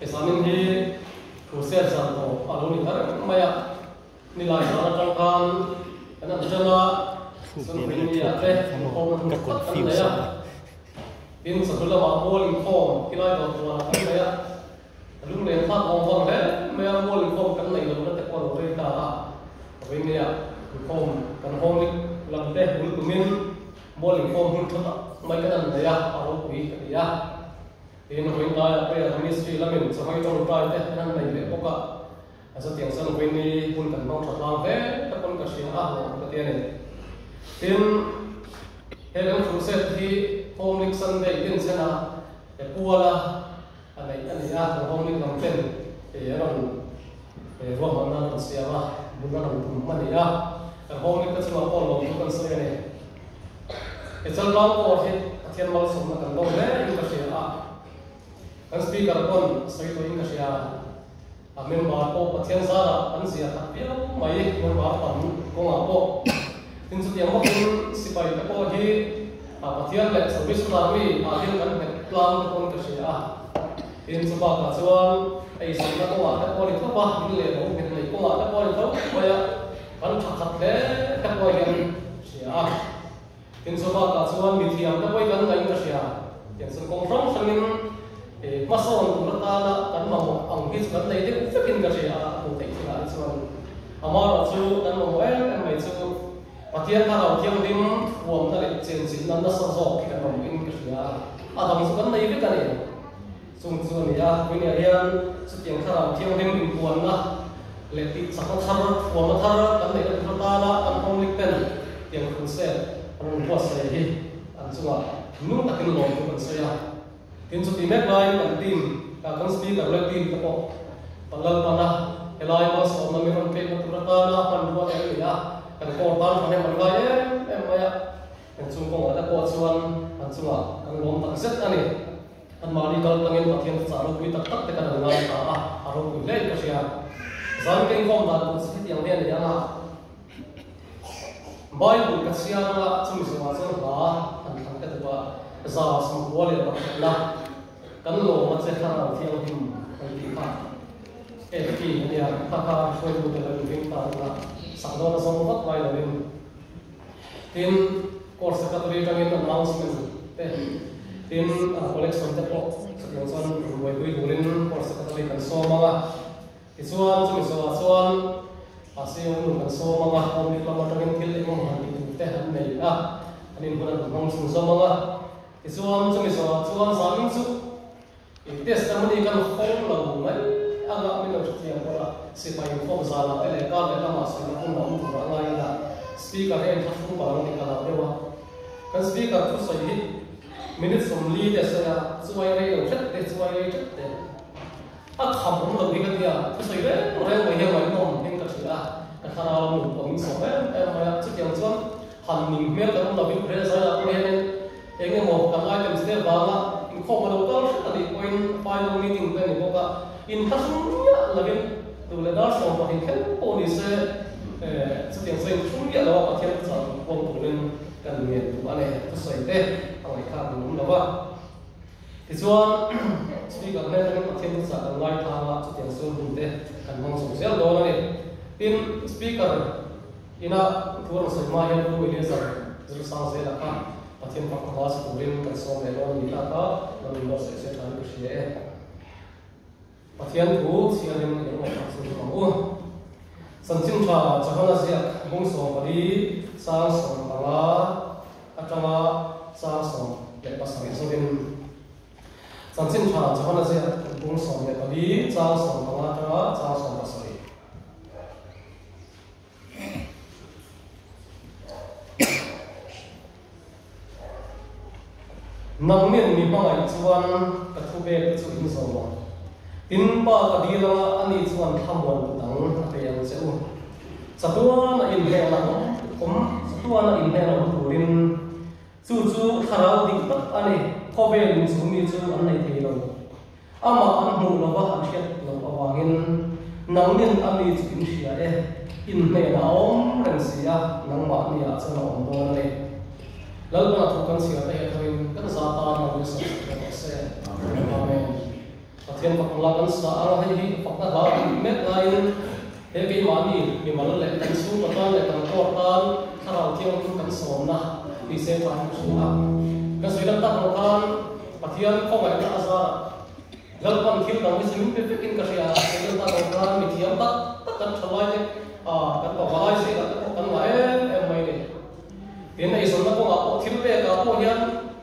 Zanin hi Crusade zan tawp a lo ni ta reng mai a, nilai zan atang khan kan an ṭan a, chuan Vawini-ah te inkhawmna hmun tak kan nei a, tin chawhnu lamah mual inkhawm khilai dawr tuanah kan nei a, lunglen thlak vawng vang hle mai a, mual inkhawm kan neih lohna te pawh a lo rei ta a, Vawini-ah inkhawm kan hawng lam te bul tumin mual inkhawm hmun ṭha tak mai kan an nei a, a ropui ka ti a. Tin, Vawitlaiah Prayer Ministry lamin chawhmei tawngtai te an han nei leh bawk a, a chutiang chuan Vawiini hun kan hmang tha tlang hle ta pawn ka hria a, hlawh ka ti a ni. Tin, he kan crusade hi Home League Sunday din chhena he puala a neih a ni a, kan Home League lam ten a rawn ruahmanna an rawn siam a, bul a rawn tum a ni a, kan Home League te chungah pawh lawmthu kan sawi a ni. He chalrang pawh hi Pathian malsawmna kan dawng hle in ka hria a, kan speaker pawn a sawi tawh in ka hria a, member pawh Pathian zarah an zia khat viau mai, member tam kawngah pawh. Tin chutiang bawkin sipai te pawh hi Pathian leh Salvation Army ah hian kan nghet tlang te pawn ka hria a, tin chu bakah chuan eizawnna kawngah te pawh a ni tho va, in leh lo nghet nei kawngah te pawh a ni tho mai a, kan tha khat hle te pawh hian hria a. Tin chu bakah chuan mithiam te pawh hi kan ngaih ka hria. Tiang chuan kawng hrang hrangin hmasawn tur atana kan mamawh ang hi chu kan nei deuh vekin ka hria a, a hmuh theih chinah hi chuan. Amaherawh chu kan mamawh em em mai chu Pathian Thlarau Thianghlim thuamna leh chenchilhna nasa zawk hi kan mamawhin ka hria a, a dang chu kan nei vek a ni. Chung chu a ni a, Puinia hian chutiang Thlarau Thianghlim inpuanna leh tihchakna thar, thuamna thar kan neihna tur atana kan hawnglik ten tiang crusade an rawn buatsaih hi an chungah nung takin lawm chu kan sawi a. Tin, chuti mek laiin kan team, kan speaker leh team te pawh kan Lalpana helai malsawmna mi rawn pekna tur atana hmanrua te an ni a, kan kawr tan thahnem an ngai em em mai a, kan chung kawngah te pawh chuan an chungah kan lawm takzet a ni. Anmahni kal tlangin Pathian chah ropui tak tak te kan han ngai ta a, a ropui hle in ka hria. Zan ka inkhawm dan tur chu hetiang hi a ni ang a, Bible ka chhiar anga chumi zawhah chuan hla han thlan ka duh a, za sawmkua leh pakhatna kan lawm a che Thlarau Thianghlim kan tih kha FP a nia, kha kha hruaitute lo inring ta ila sak dawn a zawng vak ngai lovin. Tin, course secretary atangin announcement te, tin collection te pawh chutiang chuan buaipui turin course secretary kan sawm ang a. Tichuan chumi zawhah chuan a CEO nu kan sawm ang a, home dik lam atangin thil engemaw han tih tur te an nei a, an inhmun an hmang chhunzawm ang a. Tichuan chumi zawhah chuan zanin chu I testimony kan hawng lo mai anga min lo hrethiam pawh a, sipai inkhawm zanah te leh kar leh lamah sawina hun a awm tur a ngai ila, Speaker hian thlahrung palh ang tih ka hlauh deuh a. Kan Speaker thusawi hi minute 40 te a sawi a, chuai rei lo hret te, chuai rei hret te a kham awm lo hi ka tia, thusawi reng reng mai hian ngaihnawm in ka hrilh a, ka thlarau nun pawh min sawm em em mai a, chutiang chuan han ning hmel kan awm lovin prayer zaiah pawh hianin Eng emaw kan items te vanga inkhawm a lo kal hret a nih pawhin final meeting te a ni bawk a, inthlahrung miah lovin duh leh dar 12 thleng pawh ni se chutiang chu inthlahrung miah lo a Pathian chah huam turin kan ngen duh a ni. Thusawi te a ngaihthlak duh awm lo a. Tichuan Speaker hnen atangin Pathian thuchah kan ngaithlang a, chutiang chu hun te kan hmang chho zel dawn a ni. Tin, Speaker ina thu a rawn sawi hma hian Pu Eliezer Zirsang zela kha Pathian fak hla sa turin kan sawm leh dawn a ni ta kha lo in buatsaih se tha in ka hria e. Pathian thu chhiarin i lo ngaihthak chu ang u. Chanchin tha Johana ziak bung 14 chang 15 atanga chang 17 zawin Chanchin tha Johana ziak bung 14 chang 15 atanga chang 17. Nangnin mi hmangaih chuan ka thu pek te chu in zawm ang. Tin, Pa ka dil anga ani chuan thlamuan tu dang a pe ang che u. Chatuan a inhnen a awm, chatuan a inhnen a awm turin chu chu thlarau dik tak a ni, khawvel in chu mi chu an nei thei lo. Amah an hmuh lova an hriat loh avangin nangnin a mi chu in hria e, in hnenah a awm reng si a, nangmah niah chuan a awm dawn a ni. Lalpana thu kan chhiar te hi atangin kan za tan lo ni sawm sak hle tawh se. Amen. Pathian fak hla kan sa ang a, hei hi fakna hla a nih mek laiin he keimahni mimal leh kan chhungkaw tan leh kan court tan Thlarau Thianghlim kan sawmna ni se tha hi ka hria a. Ka sawi lan tak ang khan Pathian khawngaihna a zarah Lalpan thil dang hi chu min pe vekin ka hria a, sawi lan tak ang khan mithiam tak tak kan tha lai te kan pavalai zingah te pawh kan ngah em em mai ni. Tin, eizawnna kawngah pawh thil pekah pawh hian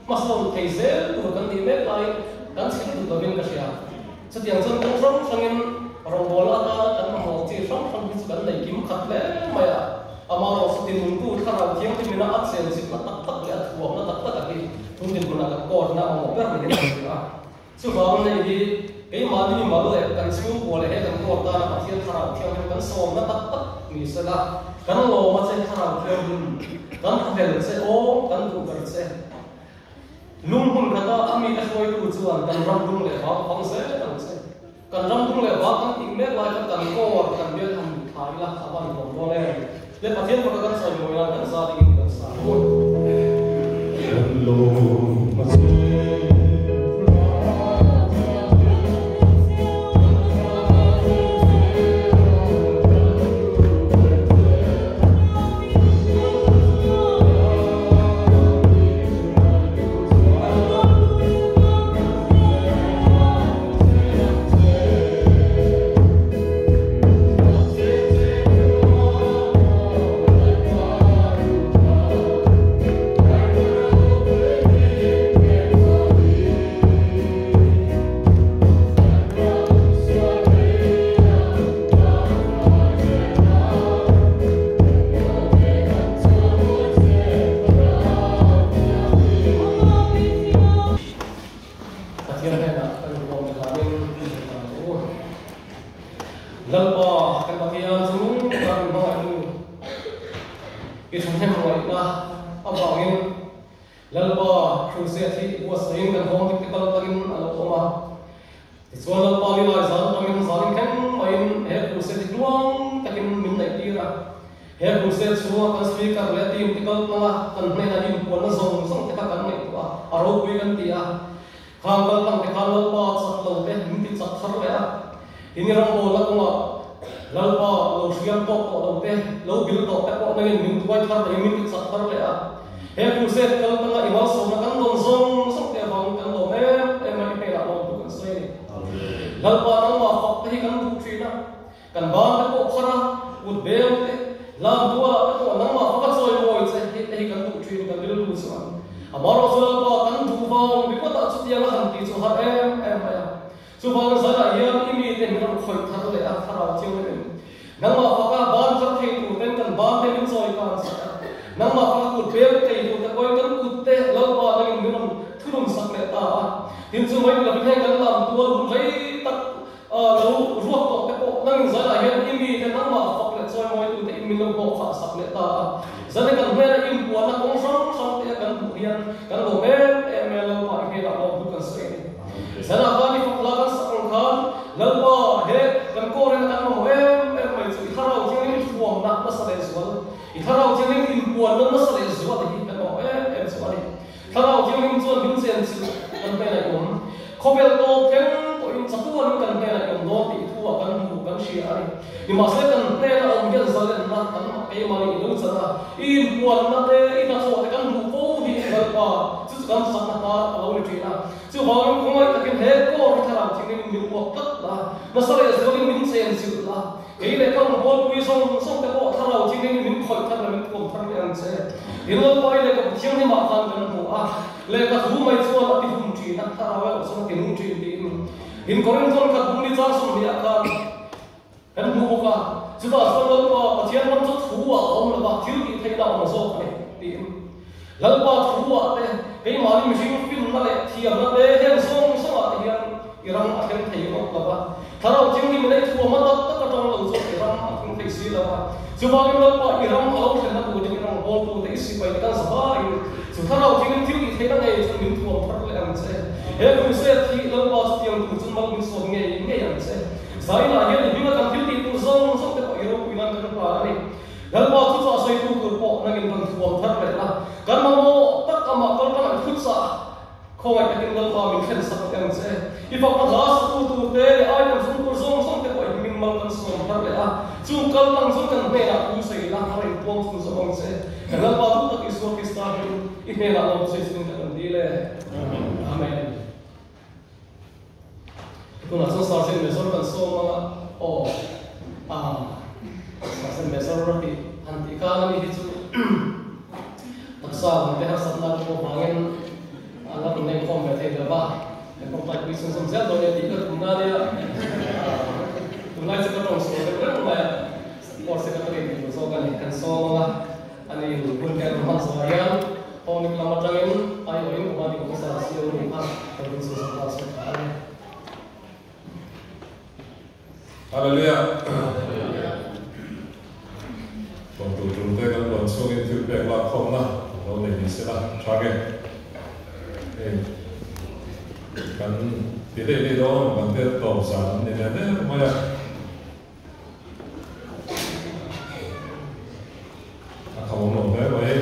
hmasawn thei zel tur kan nih mek laiin kan chhit duh lovin ka hria. Chutiang chuan kawng hrang hrangin rawngbawlna atana kan mamawh chi hrang hrang hi chu kan nei kim khat hle mai a. Amaherawhchu tinungtu thlarau thianghlimina a chenchilhna tak tak leh a thuamna tak tak a hi tun dinhmunah kan court-na mamawh ber niin ka hria a. Chuvang nei hi keimahni mimal leh kan chhungkua leh he kan court tana Pathian Thlarau Thianghlim kan sawmna tak tak ni sela, kan lawm a che Thlarau Thianghlim, kan thahlel che aw, kan duh ber che. Lung hmun khata a mite hruaitu chuan kan ram dung leh vang vang zel ang che. Kan ram dung leh vang kan tih mek lai kha kan court kan bial han thla ila a van hlawm dawn em? Le Pathian bawka kan sawi mawi nan kan za dingin kan sa hun. Kan lawm a che. Pathian hnenah kan inlawm danin in hmu ta ang u. Lalpa kan Pathian chu nung taka min hmangaih nu i thahnem ngaihna avangin Lalpa Crusade hi buatsaihin kan hawng dik te kal takin a lo awm a. Tichuan Lalpa ni lai zan atangin zan thleng maiin he Crusade hi tluang takin min neih tir a. He Crusade chhunga kan speaker leh team te kal hmanga kan hnenah inpuanna zawng zawng te kha kan ngaihtuah a, a ropui kan ti a. Khang kal hlang te khan Lalpa chak lo te min ti chak thar leh a. Tin i rawngbawlna kawngah Lalpa lo hriam tawk tawh lo te, lo bil tawh te pawh nangin min tuai thar leh in min ti chak thar leh a. He Crusade kal tanga i malsawmna kan dawn zawng zawng te avangin kan lawm em em a, i hmelah lawm chu kan sawi a ni. Lalpa nangmah fak te hi kan duh thin a, kan ban te pawh phar a, kut beng te, lam tualah te pawh nangmah fak a chawi mawi che hi te hi kan duh thin kan rilru chuan. Amaherawhchu Lalpa kan duh vang ringawtah chutiang a han tih chu har em em mai a. Chuvang zanah hian i mite min rawn khawih thar leh a, Thlarau Thianghlim. Nangmah faka ban thar thei tur ten kan ban te min chawi tan sak a, nangmah faka kut bel thei tur te pawhin kan kut te Lalpa nangin min rawn thunun sak leh ta a. Tin chu mai ni lovin heng kan lam tual hun rei tak lo ruak tawh te pawh nangin zanah hian i mite nangmah fak leh chawimawi tute in min lo hnawhkhah sak leh ta a. Zane kan hmela inpuanna kawng hrang hrang te a kan hmuh hian kan lawm em em e Lalpa i hmelah lawm hu kan sawi a ni. Zanah khan i fak la kan sak ang khan Lalpa he kan kawrin a kan mamawh em em mai chu i thlarau thianghlim i thuamna nasa leh zual, i thlarau thianghlim inpuanna nasa leh zual hi kan mamawh em em chu a ni. Thlarau thianghlim chuan min chenchilh kan hnenah i awm. Khawvel tawp thleng pawhin chatuanin kan hnenah i awm dawn tih thu ah kan hmu kan hria a ni. Nimahse kan hnena awm hian zalenna kan keimahni i lo chan a, i inpuanna te, i hnathawh te kan hmuh fo hi Lalpa chu chu kan sakna hnar a lo ni thin a. Chuvangin khawngaih takin he kawr hi thlarau thingin min uap tlat la, nasa leh zualin min chenchilh la, kei leh ka rawngbawlpui zawng zawng te pawh thlarau thingin min khawih thar leh min thuam thar leh ang che. Tin Lalpa i lehkhabu thianghlimah khan kan hmu a, lehkha thu mai chuan a ti hum thin a, thlarau erawh chuan a ti nung thin tiin. Tin Korinthon khat bung ni chang 20 ah khan kan hmu bawk a, chutah chuan Lalpa Pathian ram chu thu ah a awm lo va, thil tih theihna a awm zawk a ni tiin. Lalpa thu ah te, keimahni mihring finna leh thiamna te heng zawng zawng ah te hian i ram a thleng thei ngawt lo va, Thlarau Thianghlim in ei thuam a tak tak atang lo chuan i ram a thleng thei si lo a. Chuvangin Lalpa i ram a lo thlenna turin i rawngbawltu te i sipai te kan zahaiin chu Thlarau Thianghlim thil tih theihna ngei chuan min thuam thar leh ang che. He crusade hi Lalpa chutiang tur chuan mal min sawm ngei ngei ang che. Zainah hian i hminga kan thil tih tur zawng zawng te pawh i ropui nan kan hlan a ni. Lalpa chu chah sawitu tur pawh nangin kan thuam thar leh la, kan mamawh tak amah kal tangah i thut chah. Khawngaih takin Lalpa min thlen sak ang che. I fakna hla satu tur te leh item sum tur zawng zawng te pawh in hming mal kan sawm thar leh a, chung kal tlang chu kan hnenah thu sawi ila a rawn puang thung zawk ang che. Kan Lalpa duh tak Isua Krista hming i hnenah lawm sawi chungin kan rawn dil e. Amen. Tunah chuan Sergeant Major kan sawm ang a, aw ah Sergeant Major tih han tih khan ani hi chu taksa lam te harsatna te pawh vangin a la rawn lengkhawm ve thei lo va, kan tawngtai pui chhunzawm zel dawn nia tih ka tum na nia. Tunlai chu ka tawng sual deuh reng mai a, Board Secretary tih tur zawk a ni, kan sawm ang a, ani hun te a rawn hman zawhah hian Home lam atangin aiawhin Commanding Officer a CO nih kha kan rin chhunzawm nghal sawt ta a ni. Hallelujah! Tawn tur tum te kan rawn chhungin thil pek lak khawmna lo nei ni sela tha nge? Hei kan ti leh leh dawn kan te tawp zan an ni leh der mai a. A kham awm lo hle mai.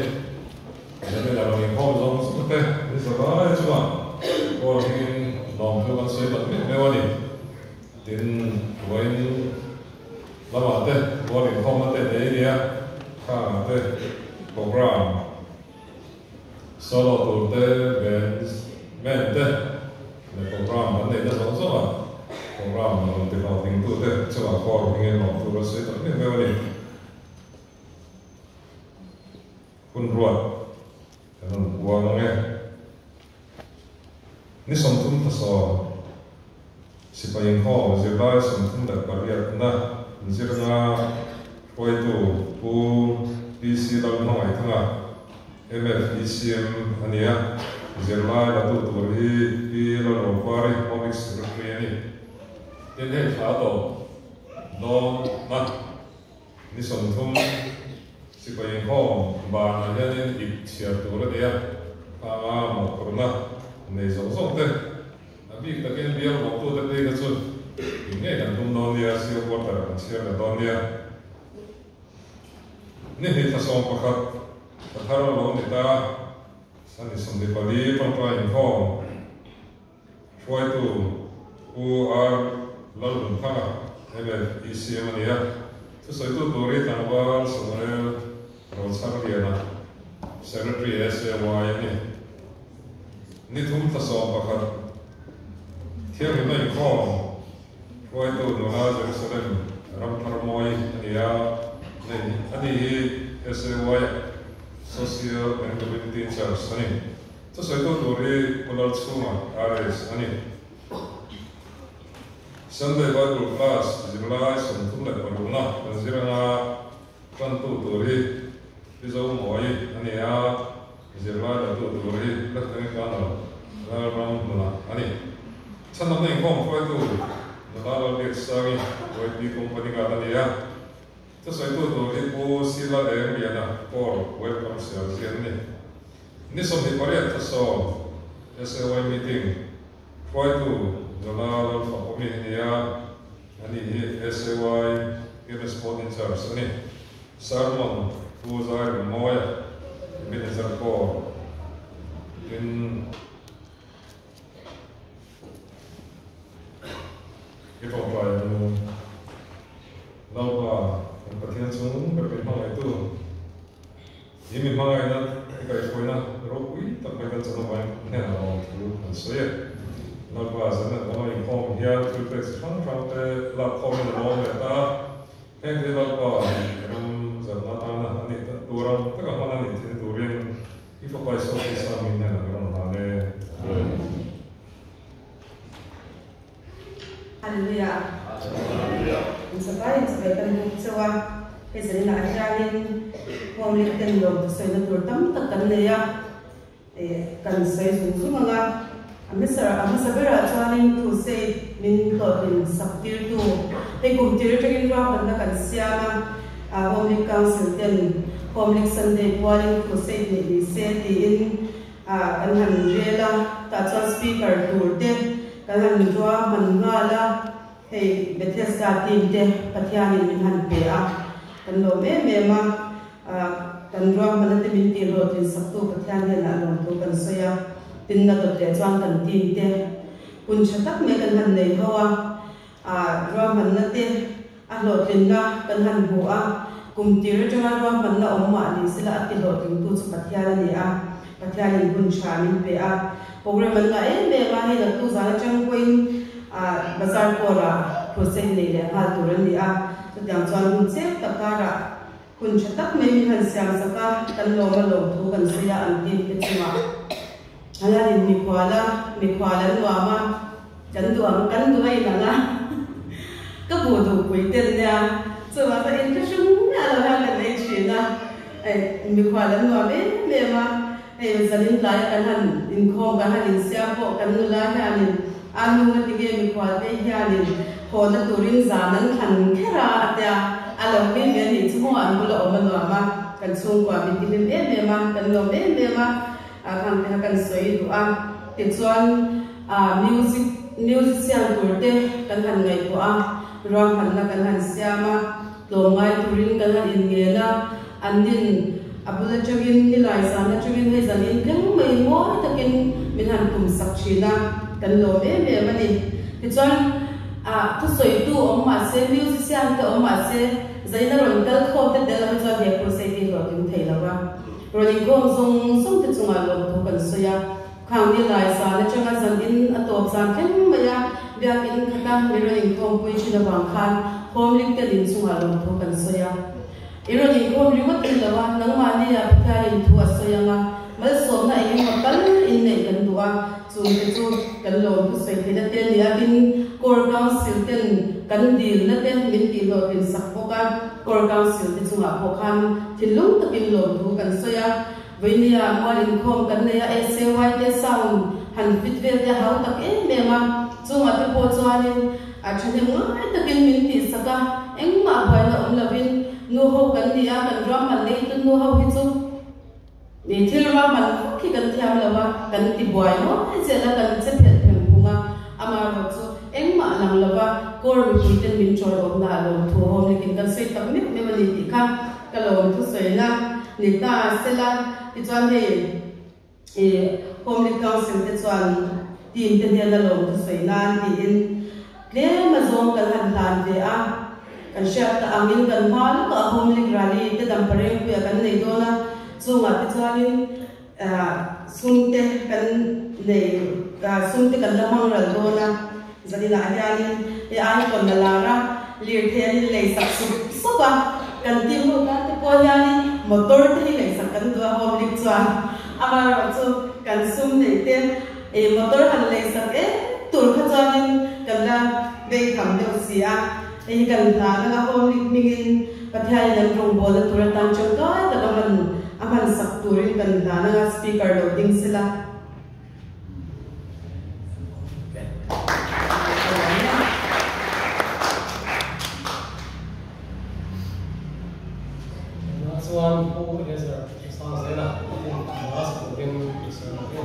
Lemela rawn inkhawm zawng zawng te ni zavai chuan Paul hmingin lawmthu kan sawi tak meuh meuh a ni. Tin, vawiin lamah te Paul inkhawmna te nei nia, khangah te program solo tur te, band man te leh program kan neihna zawng zawngah program rawn ti hlawhtlingtute chungah Paul hmingin lawmthu kan sawi tak meuh meuh a ni. Hun ruat kan rawn puang ang e. Ni 33 sipai inkhawm zirlai 38 na zirna hruaitu Pu PC Lalhmangaihthanga, MFECM a ni a, zirlai latu tur hi Pi Lalropari, Public Secretary a ni. Tin hei thla tawp dawn na. Ni 30 sipai inkhawm banah hianin ip chhiar tur a ni a, khanga mawhphurhna nei zawng zawng te, a bik takin bial mawhtute phei kha chu eng nge kan tum dawn nia, CO quarter kan chhiar leh dawn nia. Ni hnih thla 11 thla thar a lo ni ta, ni 24 tawngtai inkhawm. Hruaitu Pu R. Lalhunthanga, MFECM a ni a, thusawitu tur hi tlangval Samuel Rochharliana, Secretary SAY a ni. Ni thum thla 11 thianghlimna inkhawm hruaitu nula Jerusalem Ramtharmawi a ni a, a ni hi SAY Social and Community Charge a ni. Thusawitu tur hi Pu Lalchhunga, RS, a ni. Sunday Bible Class zirlai 36 na kan zir anga tantu tur hi Pi Zomawi a ni a, zirlai latu tur hi Lieutenant Colonel Lalramhluna a ni. Chhanawmna inkhawm hruaitu Nula Lalbiaksangi, YP Company Guard a ni a. Thusawitu tur hi Pu Sila Engliana, Corps Welcome Sialzian a ni. Ni 28 thla 10 SAY meeting hruaitu Nula Lalfakawmi a ni a, ani hi SAY Guinness Board in Charge a ni. Sermon Pu Zai Remmawia, Ebenezer Corps tin I tawngtai ang u. Lalpa, kan Pathian chung ber min hmangaihtu. I mi hmangaihna i kaihhruaina ropui tak mai kan chan avangin hnenah lawm thu kan sawi e. Lalpa Zenan lama inkhawm hian thil pek chi hrang hrang te lak khawmin a lawm leh ta a. Heng te Lalpa ram zarna atana a nih tur ang taka hman a nih thin turin i fapa Isua Krista min hnenah ka rawn hlan e. Amen. Hallelujah. In savai in savai kan buk chauh a, hei zaninah hianin home leh ten lawm thusawi na tur tam tak kan nei a, eh kan sawi zung zung ang a, a hmasa a hmasa berah chuanin crusade min hlawhtlin sak tirtu hei kum tir atangin ruahmanna kan siam a, ah home league council ten home league Sunday pualin crusade neih ni se tiin Ah kan han rel a, tah chuan speaker tur te kan han rua hman nghal a, hei Bethesda team te Pathianin min han pe a, kan lawm em em a, ah kan rua hmana te min tih hlawhtlin saktu Pathian hnenah lawmthu kan sawi a. Tin na dawt leh chuan kan team te hun tha tak mai kan han nei ho a, ruahmanna te a hlawhtlinna kan han hmu a, kum tir atanga ruahmanna awm mah ni sela a ti hlawhtlingtu chu Pathian a ni a, Pathianin hun tha min pe a, program an ngah em em a, hei naktu zan atang pawhin bazar kawrah crusade nei leh nghal tur a ni a, chutiang chuan hun chep tak karah Hun tha tak mai min han siam sak a, kan lawm a lawm thu kan sawi a an team te chungah an han in mikhual a, mikhual an nuam a, kan duh ang kan duh a inang a, ka buh duh pui ten nia, chuvang chuan in thlahrung miah lo hian kan ei thin a, hei mikhual an nuam em em a, hei zanin tlaia kan han inkhawm kan han insiam pawh kan nula hianin a nu nga tinge mikhual te hianin hawna turin zan an thlan kher a a tia, a lo mi ve anih chu maw an bula awm a nuam a, kan chhungkua min ti hlim em em a, kan lawm em em a, a khang te kha kan sawi duh a, tichuan music musician tur te kan han ngaihtuah a, ruahmanna kan han siam a, tlawmngai turin kan han inngen a, an nin a bul atangin nilai zan atangin hei zan in thleng mai mawi takin min han tum sak thin a, kan lawm em em a ni. Tichuan ah thusawitu awm mah se, musician te awm mah se, zaina rawn kal khawm te tel ang chuan he crusade hi hlawhtling thei lo va. Rawn inkhawm zawng zawng te chungah lawmthu kan sawi a, khang nilai zan atanga zan in a tawp zan thleng mai a, biakin khata mi rawn inkhawmpui thin avang khan home ling ten inchungah lawmthu kan sawi a. I rawn inkhawm ringawt ni lo a, nangmahni ah Pathianin thu a sawi ang a, malsawmna eng emaw tal in neih kan duh a, chungte chu kan lawm thu sawi theihna te nia tin Core Council ten kan dilna te min tihhlawhtlin sak bawk a, Core Council te chungah pawh khan thinlung takin lawmthu kan sawi a, Vawinia mual inkhawm kan nei a, SAY te sound han fit vel te a hau tak em em a, chungah te pawh chuanin a thahnem ngai takin min tihsak a, engmah buaina awm lovin nu ho kan ni a, kan ruahman nei tun nu ho hi chu thil ruahman vak hi kan thiam lo a, kan ti buai nuai zel a, kan che phelh phem phung a, amaherawh chu engmah lang lova kawr mipui ten min chawiawmna a lawmthu awm lekin kan sawi tak meuh meuh a ni tih kha ka lawmthu sawina ni ta sela tichuan hei Ih Homely Council te chuan team te hnena lawmthu sawi nan tiin tlem a zawng kan han hlan ve a, kan hriat ta angin kan hma lawkah Homely Rally te Damparengpuia kan nei dawn a, chungah te chuanin sum te kan nei sum te kan la hmang ral dawn a, zaninah hianin hei icon a lar a, lirthei an inlei sak sup sup a, kan team ho tan te pawh hianin motor te hi lei sak kan duh a Homely chuan. Amaherawh chu kan sum neih te ih motor han lei sak em tur kha chuanin kan la vei tham deuh si a, hei hi kan hla nanga home league hmingin Pathianin an rawngbawlna tur atan tangkai tak a hman a hman sak turin kan hla nanga speaker lo ding sela. Chuan Pu Eliezer Sang zela in class turin i sawi ang u.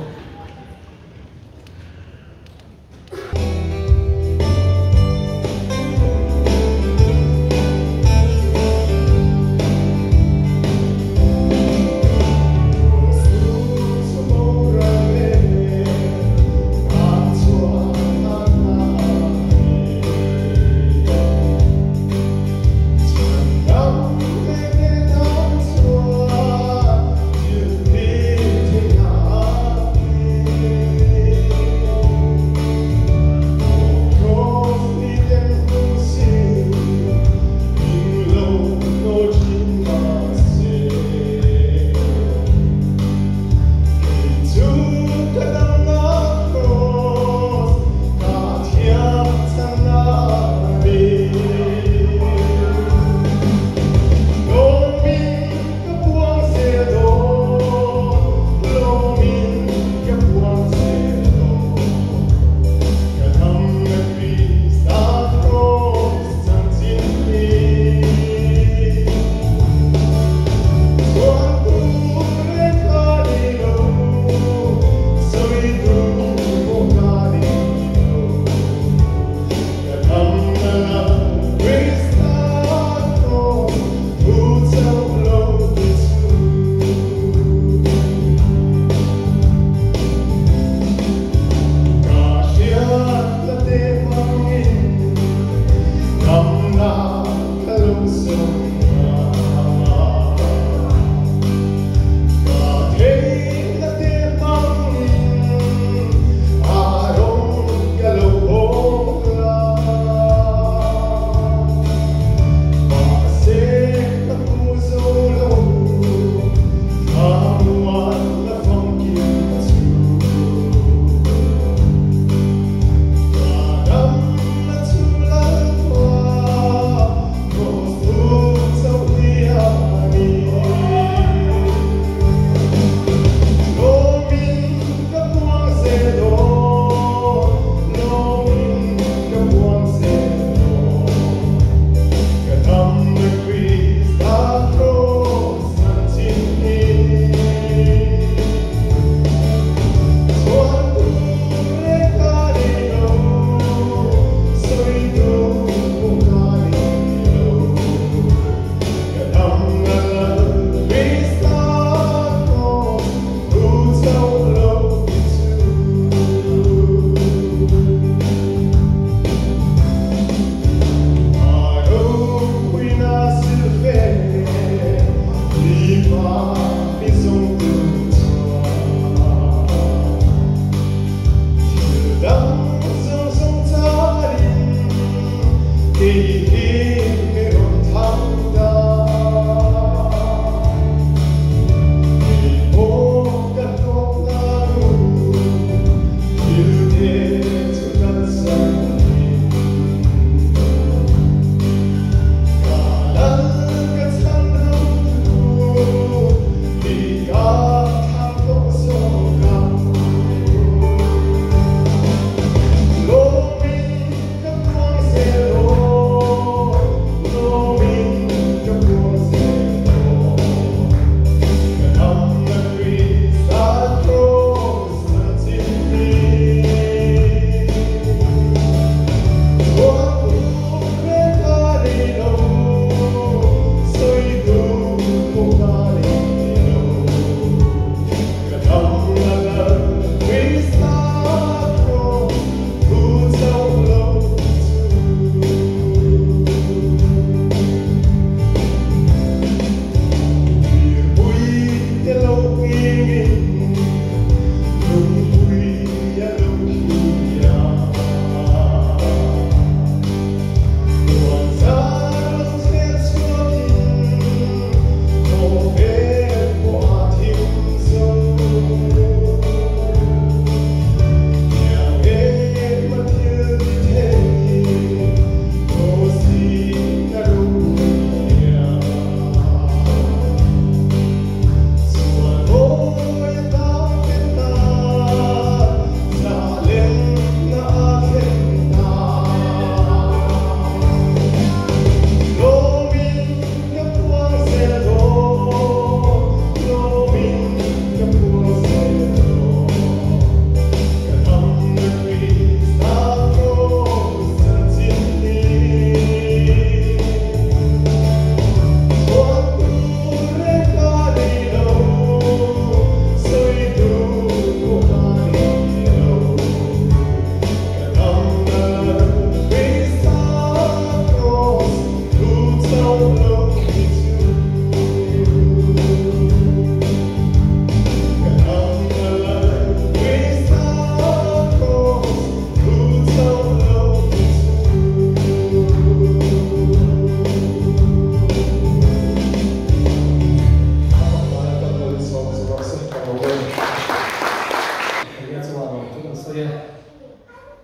sawi e.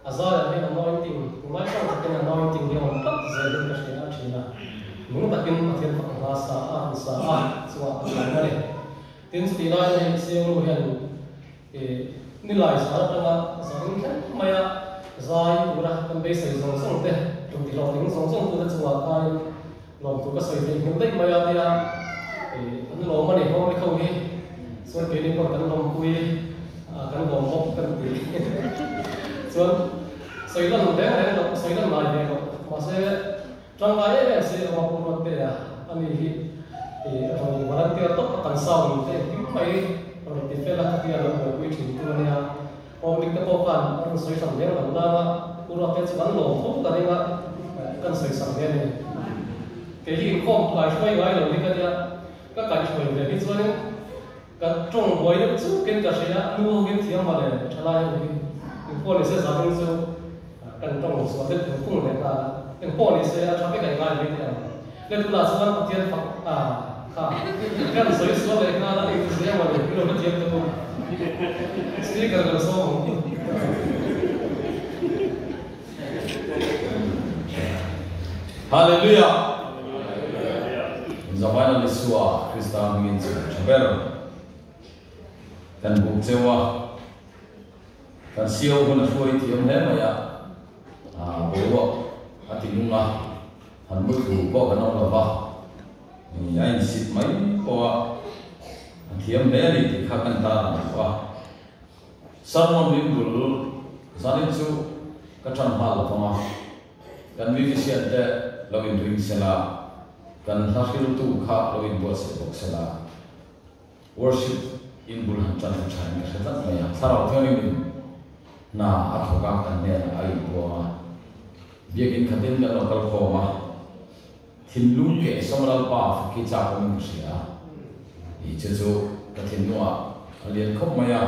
A zaiah hian anointing, tunlai tawng takin anointing hi a awm tlat zelin ka hria a thin a. Nung takin Pathian fak hla sa a han sa a, chungah ka tlawm a ni. Tin, chutih laiin hei Siangnu hian ih nilai zan atanga zanin thleng maia zai tura kan beisei zawng zawng te, tum ti hlawhtling zawng zawng tute chungah khanin lawmthu ka sawi theih hmel daih mai a tia ih an lawm a ni Hawngli kho hi chuan keini pawh kan lawmpui kan lawm bawk kan ti chuan sawi lan reng reng loh sawi lan ngai ve loh mahse Tangkai em em si lo a Pu Ruattea a ni hi ih rawn volunteer tawp a kan sound te engkim mai rawn ti fel a khatia lo buaipui thin tu ania. Awmlik te pawh khan a rawn sawi hran leng lo nang a Pu Ruattea chu kan lawm tho ta ring a kan sawi sak ve a ni. Kei hi inkhawm kai hruai ngai lo hi ka nia ka kaihhruai ve hi chuanin ka tawng buai deuh chukin ka hria a nu ho hian thiam mah le thalai ho hi inkhawm ni se zanin chu Kan tawng sual deuh phung phung leh nghal a, eng pawh ni se a tha vek a ingai mai teh ang. Le tunah chuan Pathian fak a kha kan sawi sual leh nghal a, engti zia emaw ni ilo hrethiam teh u. Speaker kan sawm ang. Hallelujah! Zavaina Isua Krista hmingin chhun tha ber kan buk cheu a. Kan sio hun a hruai thiam hle mai a, boruak a ti nung a, han mu thu pawh kan awm lo va, a insit mai pawh a, a thiam hle a ni tih kha kan tan ang duh a. Sermon min bul zanin chu ka tan nghal lo vang a, kan musician te lo inring sela, kan hla hriltu kha lo inbuatsaih bawk sela. Worship in bul han tan kha tha in ka hre tlat mai a, Thlarau Thianghlim in hna a thawk a, kan hnenah a inpuang a, Biakin khatin kan lo kal khawm a, thinlung keh sawm Lalpa fak hi chak awmin ka hria a, i chu chu ka thinlungah a lian khawp mai a,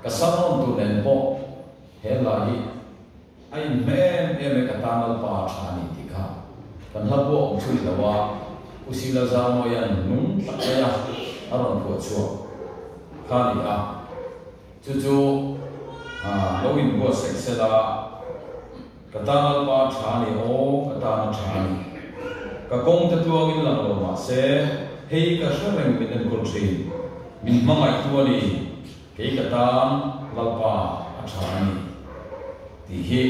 ka sermon tur nen pawh he hla hi a inhmeh em em e ka tan Lalpa a tha a ni tih kha kan hla pawh awm chu ni lo a, U Sila Zarmawia'n nung tak mai a a rawn phuah chhuak kha a ni a, chu chu lo inbuatsaih sela ka tan Lalpa a tha a ni aw, ka tan a tha a ni. Ka kawng te tluangin lang lo mah se hei ka hre reng min enkawl thin, min hmangaihtu a ni. Kei ka tan Lalpa a tha a ni tih hi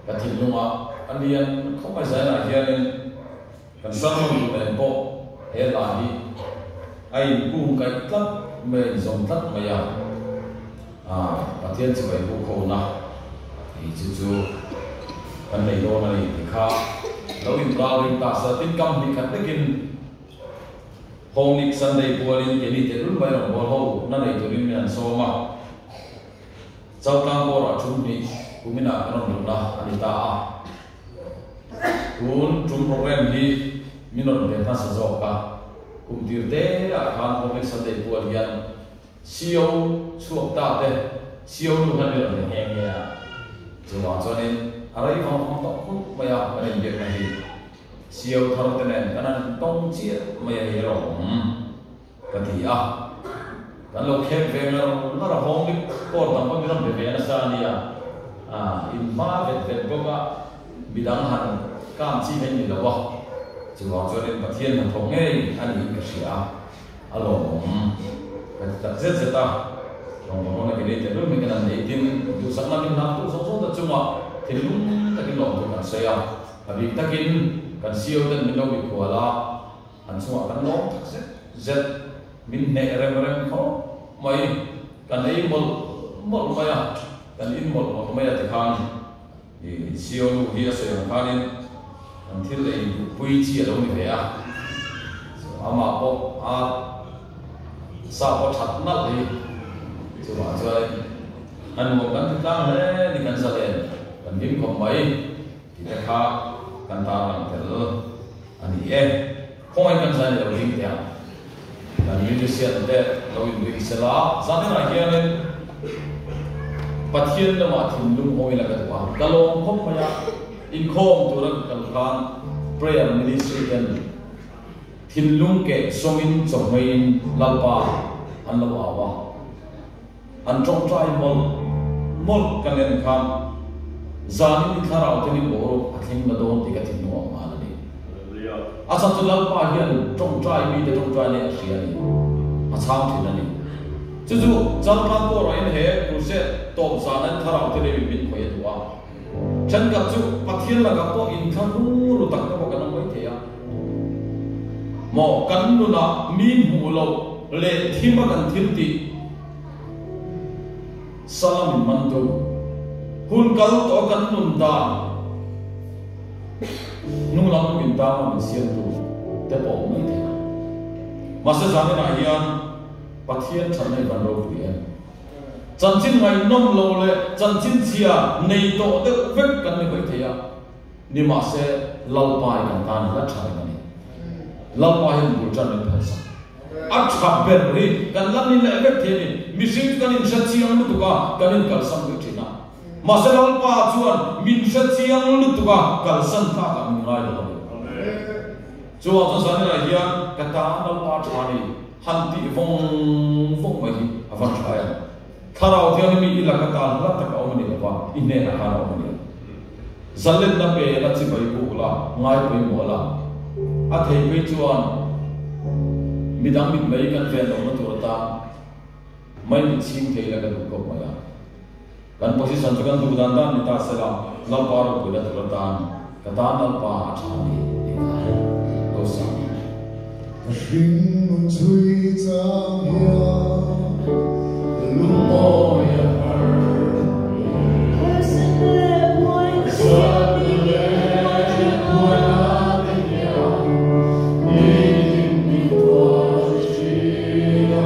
ka thinlungah a lian khawp mai. Zainah hianin kan sermon duh nen pawh he hla hi a inkung kaih tlat mai, a inzawm tlat mai a, Pathian chibai bu khona tih chu chu kan nei dawn a ni tih kha lo inralring ta se. Tin, kam hnih khat vekin Hawngnik Sunday pualin keini tehlul mai rawngbâwl ho na nei turin min han sawm a. Chaltlang kawrah ṭum hnih kuminah kan rawn duhna a ni ta a. Tun ṭum program hi min rawn pe hmasa zawk a. Kum tir te ah khan Hawngnik Sunday pual hian CO chhuak ta te CO nu khan min rawn pe nghe nghe a. Chuvang chuanin a rei vang vang tawh khawp mai a kan inbiakna hi. Siau thar te nen kan han tawng chiah mai a hi rawng ka ti a, kan lo khek ve ngar ngar a, hawng bik kawr dang pawh min rawn be ve nasa a nia, in hma vet vet bawk a, midang han kam chi mai ni lo a, chuvang chuanin Pathian hnathawk ngei a niin ka hria a, a lawmawm ka ti tak zet zet a, rawngbawlna ke nei tehlul mai kan han nei tin duhsakna min hlang tu zawng zawng te chungah thinlung takin lawmthu kan sawi a. A bik takin kan CEO ten min lo mikhual a, an chungah kan lawm tak zet zet, min hneh rem rem khawp mai, kan ei mawlh mawlh mai a, kan in mawlh mawlh mai a tikhan i CEO nu hi a sawi ang khanin kan thil ei duhpui chi a lo ni ve a, amah pawh a sa pawh that nalh hi chuvang chuanin a nuam kan ti tlang hle ni kan zalen kan hlim khawp mai. Tih te kha kan tarlang tel a ni e. Khawngaih kan zai ni lo ding teh ang. Kan musician te lo inring sela, zaninah hianin Pathian lamah thinlung hawi la ka duh a, ka lawm khawp mai a, inkhawm tura ka kal khan prayer ministry ten thinlung keh sawngin chawhmeiin Lalpa an lo au a, an tawngtai mawlh mawlh kan en khan zanin i thlarau te nin boruak a thleng na dawn tih ka thinlung a awm nghal a ni. A chhan chu Lalpa hian tawngtai mite tawngtai nei a hria a ni, a chhang thin a ni. Chu chu Chaltlang Kawrain he crusade tawp zana in thlarau te lei min khawih a duh a. Thenkhat chu Pathian lakah pawh inthlahrung ru tak te pawh kan awm mai thei a. Maw kan nunah mi hmuh loh leh thim a kan thil tih Salam in man tu. Hun kal tawh a kan nun dan hnunglam lung in tang a min siam tu te pawh awm mai thei a. Mahse zaninah hian Pathian thatna i van ropui em? Chanchin ngaihnawm lo leh chanchin chhia nei tawh deuh vek kan ni mai thei a, nimahse Lalpa hi kan tan hla tha reng a ni. Lalpa hian bul tan min phalsak. A tha ber hi kan la ni leh vek thei a ni. Mihring chu kan inhre chiang lutuk a, kan inkalsan rih thin a. Mahse Lalpa chuan min hre chiang lutuk a, kalsan tlakah min ngai lo a ni. Chuvang chuan zaninah hian ka tan Lalpa tha ni. Han tih vawng vawng mai hi a van tha em? Thlarau thianghlim hi i laka tan hla tak a awm a ni lo va, i hnenah khan a awm a ni. Zalenna pe la chibai buk la, ngai pawimawh la. A thei phei chuan midang mitmei kan ven lohna tur atan mai mit chhing thei la ka duh khawp mai a. Kan position chu kan duh dan dan ni ta sela, Lalpa ropuina tur atan ka tan Lalpa a tha a ni tih kha lo sa. Ka hringnun chhui chang hian lungmawi a har. Harsatna leh buaina te hian nitin min tuar thin a.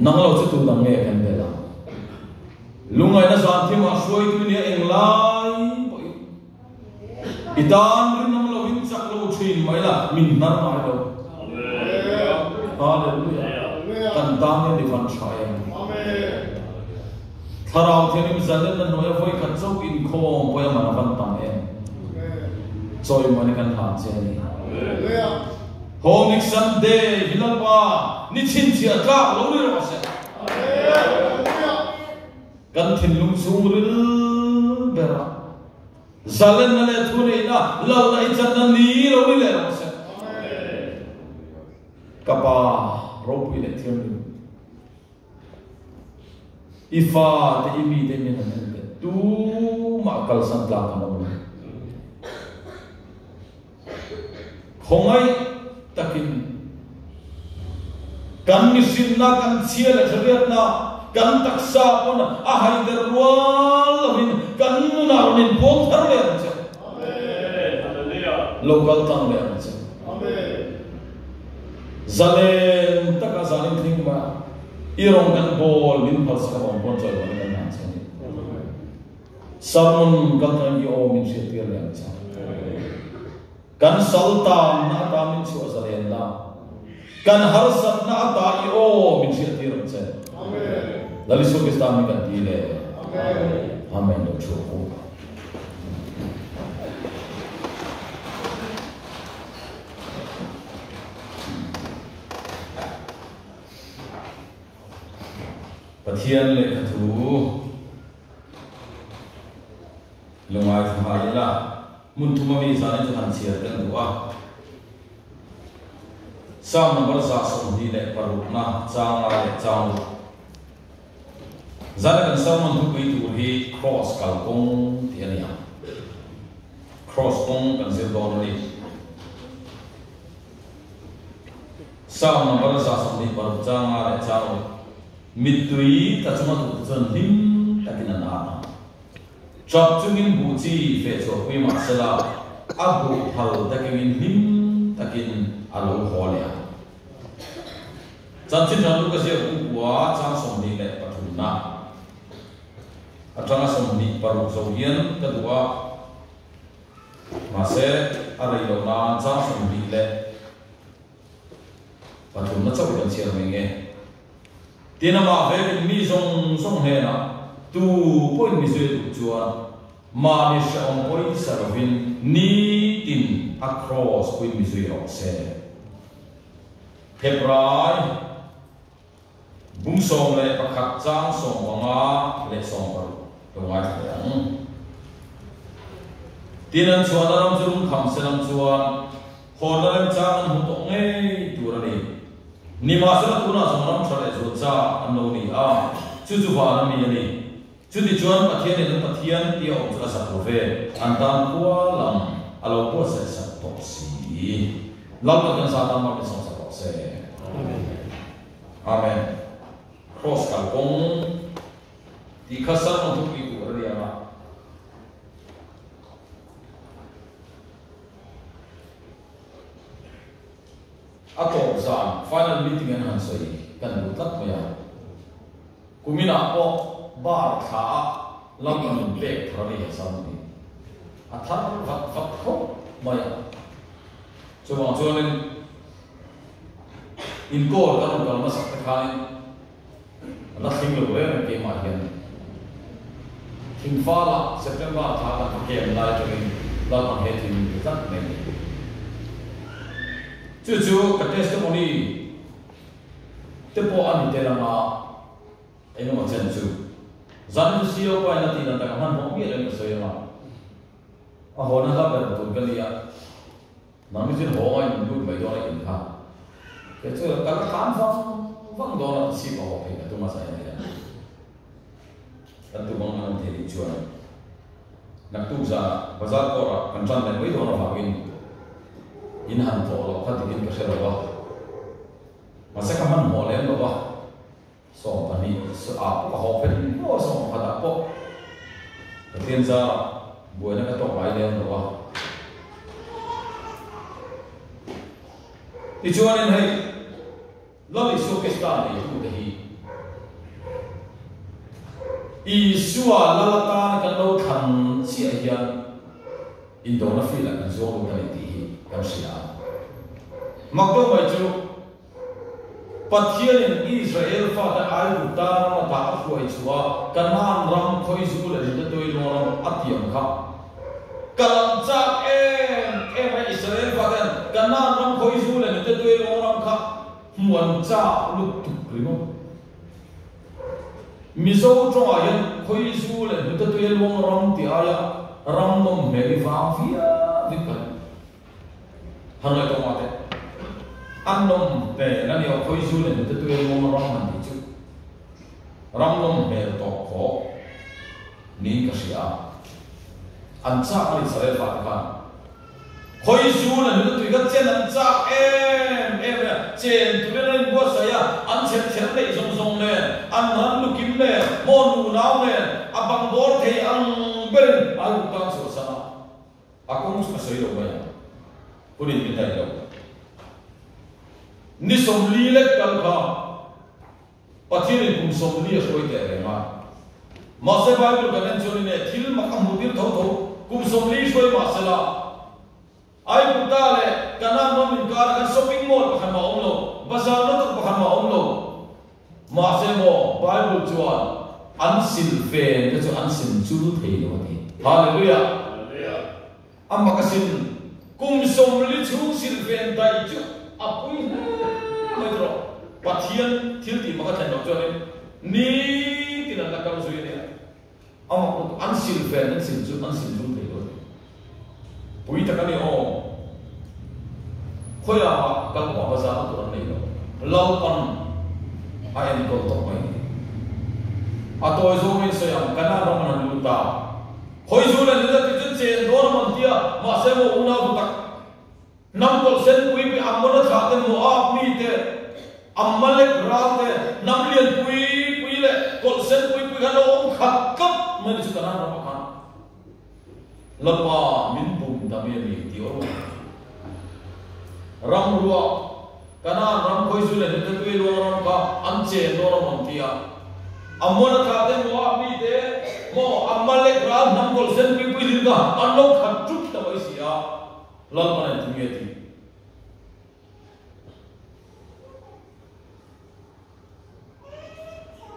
Nang lo chu tu dang nge kan bel ang? Lungngaihna zan thimah hruaitu nia eng lai pawhin i tan rinawm loin chak lo thin mai la, min hnar ngai lo. Hallelujah! Kan tan hian i van tha em? Thlarau Thianghlim zalenna hnuaia vawi khat chauh inkhawm pawh a man a van tam em? Chawimuana kan hlan che a ni. Home Sunday hi Lalpa ni chhinchhiah tlak lo ni rawh se. Kan thinlung chhungril berah zalenna leh thuneihna Lalna i channa ni lo ni leh rawh se. Ka Pa ropui leh thianghlim, i fate i mite min han en teh, tumah kalsan tlak an awm lo. Khawngaih takin kan mihrinna, kan chhia leh hriatna, kan taksa pawn a haider rual lovin kan nunah rawn inpuang thar leh ang che. Lo kal tlang leh ang che. Zalen taka zanin thleng mai i rawn kan bawl min phalsak avang pawn chawi vanin kan hlan che a ni. Sermon kal tangin i aw min hriattir leh ang che. Kan sal tanna ata min chhuah zalenna, kan harsatna ata i aw min hriattir ang che. Lal Isua Krista min kan ti le. Amen. Lo chhuak u. Pathian lehkha thu lungai thla ila hmun thuma mi zanin chu han chhiar kan duh a. Psalm number 126 na chang lai leh chang ruk. Zana kan sermon thupui tur hi Cross kalkawng tih a ni ang. Cross kawng kan zir dawn a ni. Psalm number 126 changa leh chang ruk. Mittui tla chunga duhte chuan hlim takin an at ang. Ṭap chungin buh chi feh chhuahpui mah sela, a buh phal takin hlim takin a lo haw leh ang. Chanchin ṭha lu ka ziak u kua chang 23 na aṭanga 26 zo hian ka duh a, mahse a rei loh nan chang 23 na chauh i kan chhiar mai nge. Tin amah vekin mi zawng zawng hnenah tu pawhin mi zui a duh chuan mahni hrehawm pawisa lovin nitin a cross puiin mi zui rawh se. Hebrai bung 11 chang 15 leh 16 lo ngaithla leh ang. Tin an chhuahna ram chu lungkham se lam chuan hawnna remchang an hmu tawh ngei tur a ni. Nimahsela tunah zawng ram tha leh zual cha an lo ni a, chu chu van a mi a ni. Chutichuan Pathianin an Pathian tia awm chu a zak lo ve, an tan khua lam a lo buatsaih sak tawh si. Lalpa chuan Satan ram in sawmsak rawh se. Amen. Cross kalkawng tih kha sermon thupui tur a ni ang a. A tawp zan final meeting an han sawi kan duh tlat mai a. Kuminah pawh bar thla ah lam an in pek thar a ni a sam ni. A thar vat vat khawp mai a. Chuvang chuanin inkawl kan rawn kal hmasak te khanin a la thleng lo reng reng keimah hian Thingfala September thla kan va kem lai atangin Lalpan he thil min pe tlat mai a ni. Chu chu ka testimony te pawh a ni tel anga engemaw chen chu zan chu CEO pain a tih dan tak a hmanhmawh miah loin ka sawi anga a hawn a hla ber tur ka nia. Nang hi chu haw ngai min lut mai dawn a in kha. Kei chu ka la tlan vang vang dawn a sip a haw phei ka tum a zai a nia. Kan tum ang an awm thei nih chuan naktuk zanah bazar court ah kan tan leh mai dawn avangin in han tlawh loh kha dikin ka hre lo a. Mahse ka hmanhmawh lem lo a. 20 ah pawh ka haw fel maw 11 ah pawh Pathian zarah buaina ka tawk ngai lem lo a. Tichuanin hei Lal Isua Krista neitute hi Isua lal atan kan lo thlan chiah hian indona field ah kan zuang lut a ni tih hi kan hria a. Mak deuh mai chu Pathianin Israel fate Aigupta ram ata a hruai chhuah a, Kanaan ram khawizu leh Juda tuiluang ram a tiam kha ka lam chak em em a, Israel faten Kanaan ram khawizu leh Juda tuiluang ram kha hmu an chak lutuk ringawt. Mizo tawngah hian khawizu leh Juda tuiluang ram tih aia ram nawm hmel hi vang viau in ka ring. Han ngaih tawh mah teh. An nawm hmel a ni aw, khawizu leh nute tuia luang ram han tih chu ram nawm hmel tawh khawh niin ka hria a. An chak a ni Israel fate khan. Khawizu leh nute tui kha chen an chak em em a, chen turin an inbuatsaih a, an chher chher neih zawng zawng nen, an ran lukim nen, maw nunau nen, a bang bawr thei ang berin an tan chhuahsan a. A kawng chu ka sawi lo mai ang, hunin min daih lo. Ni 40 lek kal kha Pathianin kum 40 a hruai teh reng a. Mahse Bible kan en chuan ine thil mak a hmuh tir tho tho, kum 40 hruai mah sela Aigupta leh Kanaan ram inkara khan shopping mall pakhat mah a awm lo, bazar na tak pakhat mah a awm lo. Mahse maw, Bible chuan an silfen te chu an sin chul thei lo a ti. Hallelujah! A mak asin, kum 40 chhung silfen daih chu a pui hle mai tawh. Pathian thil tih mak a thlen loh chuanin nitin an la kal zui a nia. A mak lutuk, an silfen an sin chu an sin chul thei lo a ti. Pui tak a ni aw. Khawiah mah kal pawh bazar na tur an nei lo. Lalpan a enkawl tawp mai ni. A tawi zawngin sawi ang, Kanaan ram an han lut ta. Khawi zu leh nula ti chu chen dawn a man tia, mahse maw unau tu tak. Hnam kawlh sen pui pui Ammona thlah te, Moab mi te, Amalek ral te, hnam lian pui pui leh kawlh sen pui pui khan lo awm khat tlat mai ni chu Kanaan ramah khan. Lapa min bum ta mi a ni tih aw. Ram ruah, Kanaan ram khawizu leh hnute tui luang ram kha an chen dawn a mawn ti a. Ammon a thlah te, Moab mi te, maw Amalek ral hnam kawlh sen pui pui hlir kha an lo khat ṭup ta mai si a. Lalpan a inti nge ti?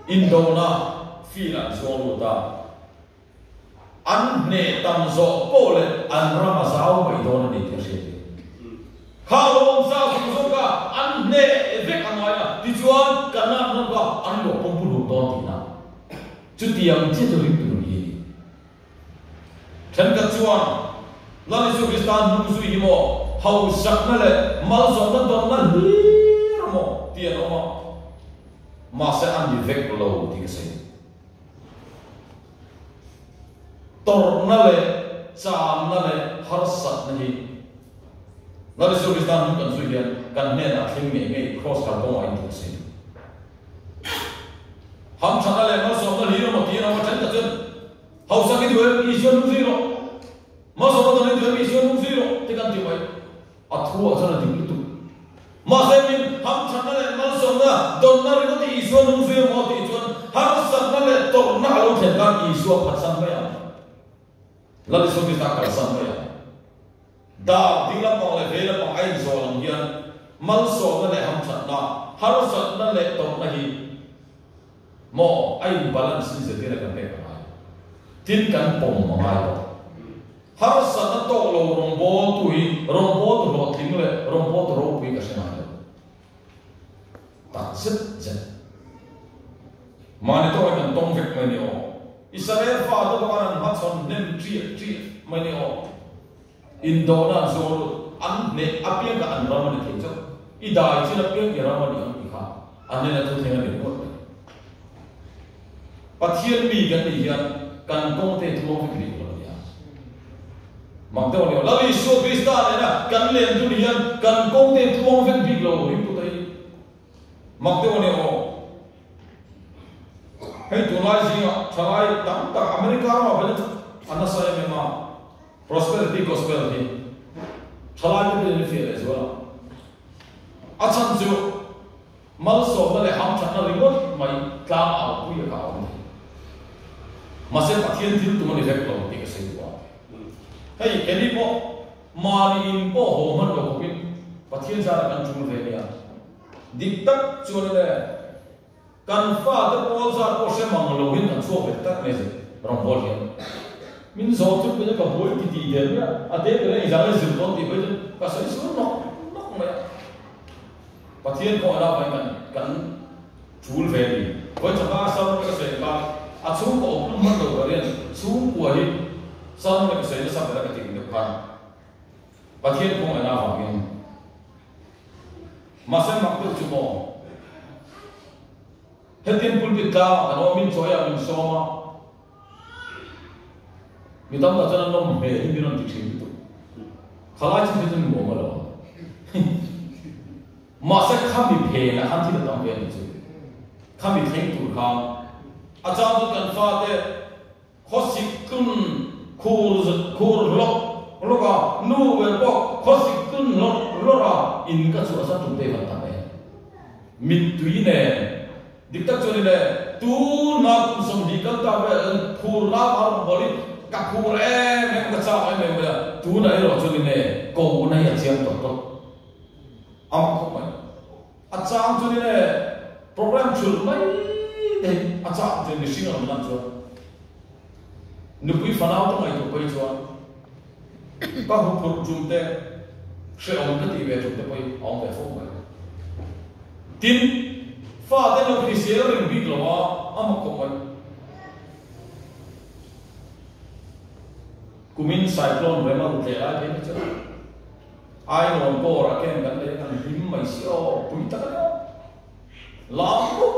Indona field an zuang lut a. An hneh tam zawh pawh leh an ram a zau mai dawn a ni tih a hriat theih. Kha lo awm sa zawng zawng kha an hneh vek a ngai a, tichuan Kanaan ram kha an luah pawm pu hlum dawn tihna. Chutiang chiah chu ringtu nun hi a ni. Thenkhat chuan Lal Isu Krista hnung zui hi maw hausakna leh malsawmna dawnna hlir maw tih an awm a, mahse a ni vek lo tih ka sawi. Tawrhna leh chamna leh harsatna hi Lal Isu Krista hnung kan zui hian kan hnenah thleng ngei ngei Kraws kalkawngah in tih a si. Hamthatna leh malsawmna hlir emaw tiin a awm a, thenkhat chuan hausak i duh em Isua hnung zui rawh, malsawmna dang i duh em Isua hnung zui rawh ti kan ti mai. A thu ah chuan a dik lutuk. Mahse min hamthatna leh malsawmna dawnna ringawt hi Isua nung zui emaw tih chuan harsatna leh tawrhna a lo thlen khan Isua phatsan mai ang. Lal Isua Krista a kalsan mai ang. Dar ding lampang leh vei lampang a inzawn ang hian malsawmna leh hamthatna, harsatna leh tawrhna hi maw a in balance in zirtirna kan pek a ngai. Tin kan pawm a ngai bawk. Harsatna tawk lo rawngbawltu hi rawngbawltu hlawhtling leh rawngbawltu ropui ka hre ngai lo. Tak zet zet. Mahni tawk hi kan tawng vek mai ni aw. Israel fate bawk an an hmachhawn hnem ṭiah ṭiah mai ni aw. Indona an zuang lut, an hneh apiang kha an ram a ni thei chauh. I dai chin apiang i ram a ni ang tih kha an hnena thu thleng a ni ringawt mai. Pathian mi kan nih hian kan kawng te tluang vek rih lo a nia. Mak deuh a ni aw. Lal Isua Krista nena kan len dun hian kan kawng te tluang vek bik lo ringtu te hi mak deuh a ni aw. Hei tunlai zingah thalai tam tak America ramah pawhin a nasa em em a, Prosperity Gospel hi thalai te pawhin an fiah leh zual a. A chhan chu Malsawmna leh hamthatna ringawt mai tlang au pui a kha a awm thei. Mahse Pathian thil tum a ni vek lo tih ka sawi duh a. Hei keni pawh mahni in pawh haw hman lo khawpin Pathian zara kan tul ve nia. Dik tak chuan le kan fate pawl zat pawh hre mang lo hian kan chhuak ve tak mai zir rawngbâwl hian. Min zawh chu pawhin ka buai ti tih der mai a, a te ber a inzang a zir dawn tih pawhin chuan ka sawi sual nawk nawk mai a. Pathian pawh a la vain kan kan tul ve ni. Vawi chaka a sermon ka sawi kha a chhungkaw awm hlum hman lo ka rian chhungkua hi sermon ka sawi nasa ber a ka tih deuh khan Pathian khawngaihna avangin mahse mak deuh chu maw hetiang pulpit tlangah kan awm min chawi a min sawm a Mi tam tak chuan an nawm hmel hi min rawn ti thin lutuk. Khalai chu chu nuam a lo. Mahse khami phenah khan thil a tam ve a nih chu. Khami thleng tur khan a chang chu kan fate khawsik tlun khur khur hlawk hlawk a, nu ber pawh khawsik tlun hlawk hlawk a, in ka chhuah san tum te van tam e. Mittui nen Dik tak chuan ile tuna kum 20 kal ta vel phur la a rawn bawlh i ka phur em em ka chak em em mai a, tunah erawh chuan ine ko na hi a chiang tawh tawh a mak khawp mai. A chang chuan ine program thulh mai te hi a chak chuan mihring a rawn lan chuan nupui fanau te ngaihtuah pawh hi chuan ka huphurh tum te hrehawm ka tih ve tum te pawh hi a awm ve fo mai. Tin, fate lo hrisel reng bik lo a, a mak khawp mai. Kumin cyclone rem a ru tleh lai phei kha chu Ainawn kawr a ken kan lei a kan hlim mai si aw, pui tak a ni aw. Lam mup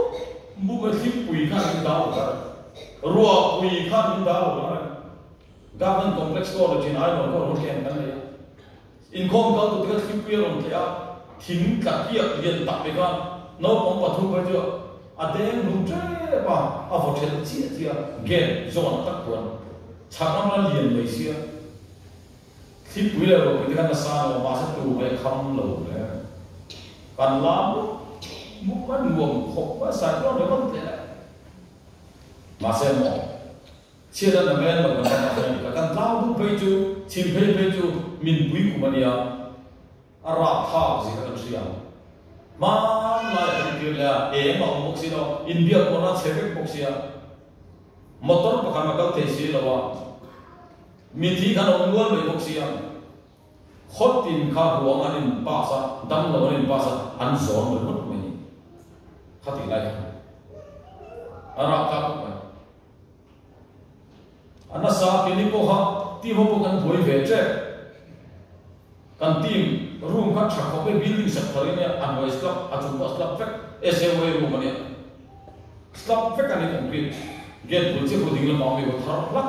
mup a thlimpui khan min dau lo reng, ruahpui khan min dau lo reng. Government Complex College in Ainawn kawr ho ken kan lei a. Inkhawm kal tute kha thlimpui a rawn tleh a, thing tla kiak lian tak mai kha naupang pathum phei chu a deng hlum tep a, a vaw thelh chiah chiah a, gate zawn ah tak khuan chhak ram la lian mai sia, thlipui leh ruahpui te kha nasa an awm a, mahse tu mai a kham lo hle. Kan la mup mup a nuam khawp mai, cyclone ringawt tleh a, mahse maw. Chhiat a na vel lo kan ram ah hian ka kan tlang duh phei chu chhim phei phei chu min pui kum a nia a rapthlak zia kan hria ang. Hmanlai ah kan kir leh a eng a awm bawk si lo inbiak pawhna a chhe vek bawk sia motor pakhat a kal thei si lo a mithi khan a awm nual mai bawk sia khawtin kha ruang an in pass a damlo an in pass a an zawn ringawt mai ni khatih lai khan a rapthlak khawp mai. A nasa keini pawha team ho pawh kan buai ve tep. Kan team room kha tha khawp e building sak thar in a hnuai slab a chung pawh slab vek SAOA room a nia. Slab vek a ni concrete gate bul chiah pawh ding lamah awm i thar hlak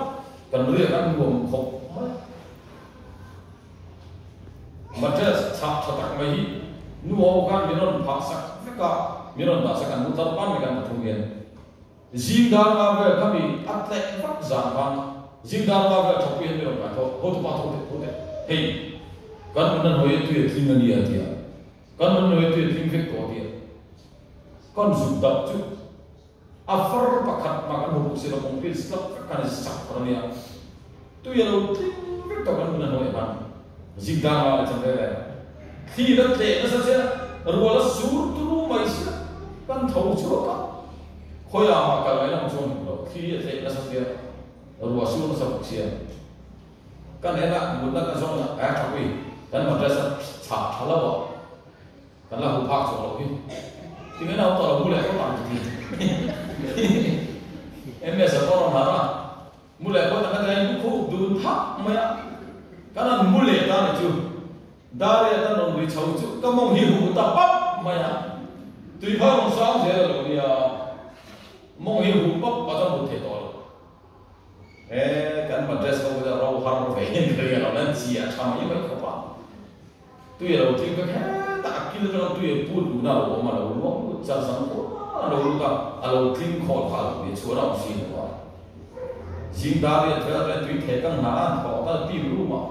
kan riak a nuam khawp mai. Mattress chhah tha tak mai hi nu ho khan min rawn phah sak vek a, min rawn dah sak an mu tar pan mai kan pathum hian. Zing dar nga vel kha mi a tleh vak zan khan zing dar nga vel thawkpui hian mi rawn kai tho, hotu pa tho teh tho teh, hei kan nun a hnuai a tui a tling a nia tia, kan nun a hnuai a tui a tling vek tawh tia, kan zuk dap chu a far pakhat mah kan hmu bawk si lo, concrete slab vek khan a sak thar a nia, tui a lo tling vek tawh kan nun a hnuai khan zing dar nga leh chan vel e, thli la tleh nasa sia, rual a sur turu mai sia, kan tho chhuak a. Khawiah mah kal mai lam chuan hmu lo, thli a tleh nasa sia, ruah sur nasa bawk sia. Kan en a, mutna kan zawn a, a tha pui, kan madrasa chhah tha lo a, kan la hu phak chhuak lo hi. Tinge nau tawh lo mu leh phawt ang ti. MS a pawh rawn harh a, mu leh phawt ang ka ti a, in khup dun thak mai a, kan han mu leh ta ni chu. Daria tan rawn ri chho chu ka mawng hi huh ta pap mai a, tui kha rawn sang zel a lo nia, mawng hi huh pap a chuan hmuh theih tawh lo. E, kan madrass ho kha ro har ve in ka ring a lo nan chi a tha mai mai khawp a, tui a lo tling vek hetah a kil atanga tui a put luhna a lo awm a, a lo luang lut char zang khuan a lo lut a, a lo tling khawl kha a lo nia, chhuan a awm si lo a. Zing Daria vel atanga tui theh kang hna a an thawh a kal team room ah.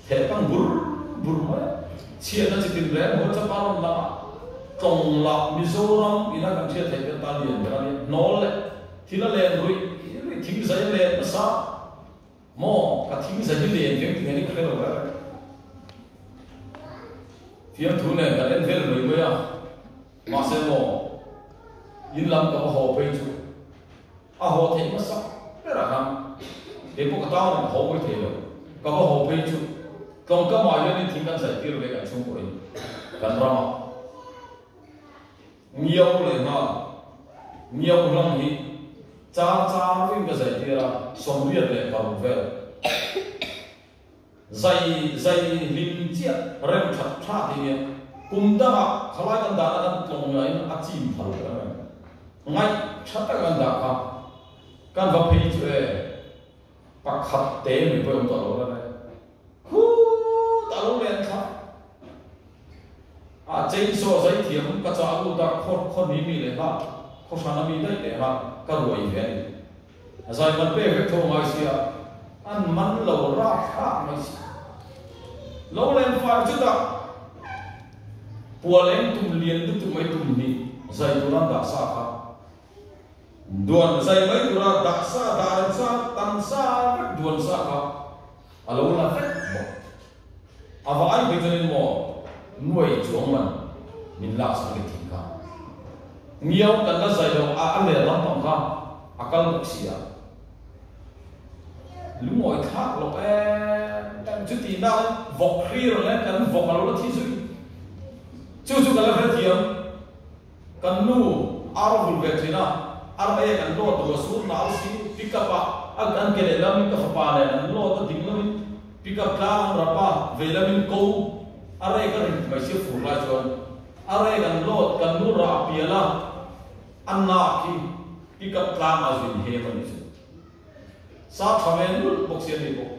Thehkang bur bur mai a, chhiatna chi tin reng haw chapa rawn lang a, tlawng lah Mizoram ina kan hriat theih te tan lian ber a nia, hnawl leh thil a len ruih ruih Thing zai le nasa maw ka thing zai hi len veng ti ngaih ka hre lo reng reng. Fiamthu nen kan en vel mai mai a, mahse maw in lam ka va haw phei chu a haw theih hmasa ber ah khan kei pawh ka tang reng ka haw mai thei lo, ka va haw phei chu tlawngkam ah hian in thing kan zai tir ve kan chhungkaw in kan ram ah. Ngiau leh nghal, ngiau hlang hi char char vin ka zai tir a, 86 vel. Zai zai hlim chiah rem that tha ti nia, kum dangah khalai kan dahna kan tlawng ngaiin a chim phal ber ang em? Ngaih tha tak an dah kha kan va phei chu e, pakhat te mai pawh i awm tawh lo reng e. Khutah lo len thla a chainsaw zai thiam ka chah lut a, khaw khaw ni mi leh nghal, khaw hran a mi daih leh nghal ka ruai ve a ni. A zai man pek vek tho ngai sia, an man lo rap thlak mai si. Lo len fai chutah pualeng tum lian lutuk mai tum hnih zai tur an dah sa kha. Duan zai mai tura dah sa, dah rem sa, tam sa vek duan sa kha a lo la vek bawk. A vai phei chuanin maw nuai chuang man min lak sak leh thin kha. Ngiau kan la zai lo a, a ler lampang kha a kal bawk si a. Lungawi thlak lo em em chuti nak vawk hri reng kan vawk a lo la thi zui. Chu chu ka la hrethiam. Kan nu ar vul ve thin a, ar e kan load ruah sur nal si pick up a an ke leh lamin ka fapa nen an load a ding lamin pick up tlang an rap a vei lamin ko ar e ka rit mai sia fur lai chuan ar e kan load kan nu rah pial a a nak hi pick up tlang a zin hem a nih chu sa tha ve nulh bawk sia ni bawk.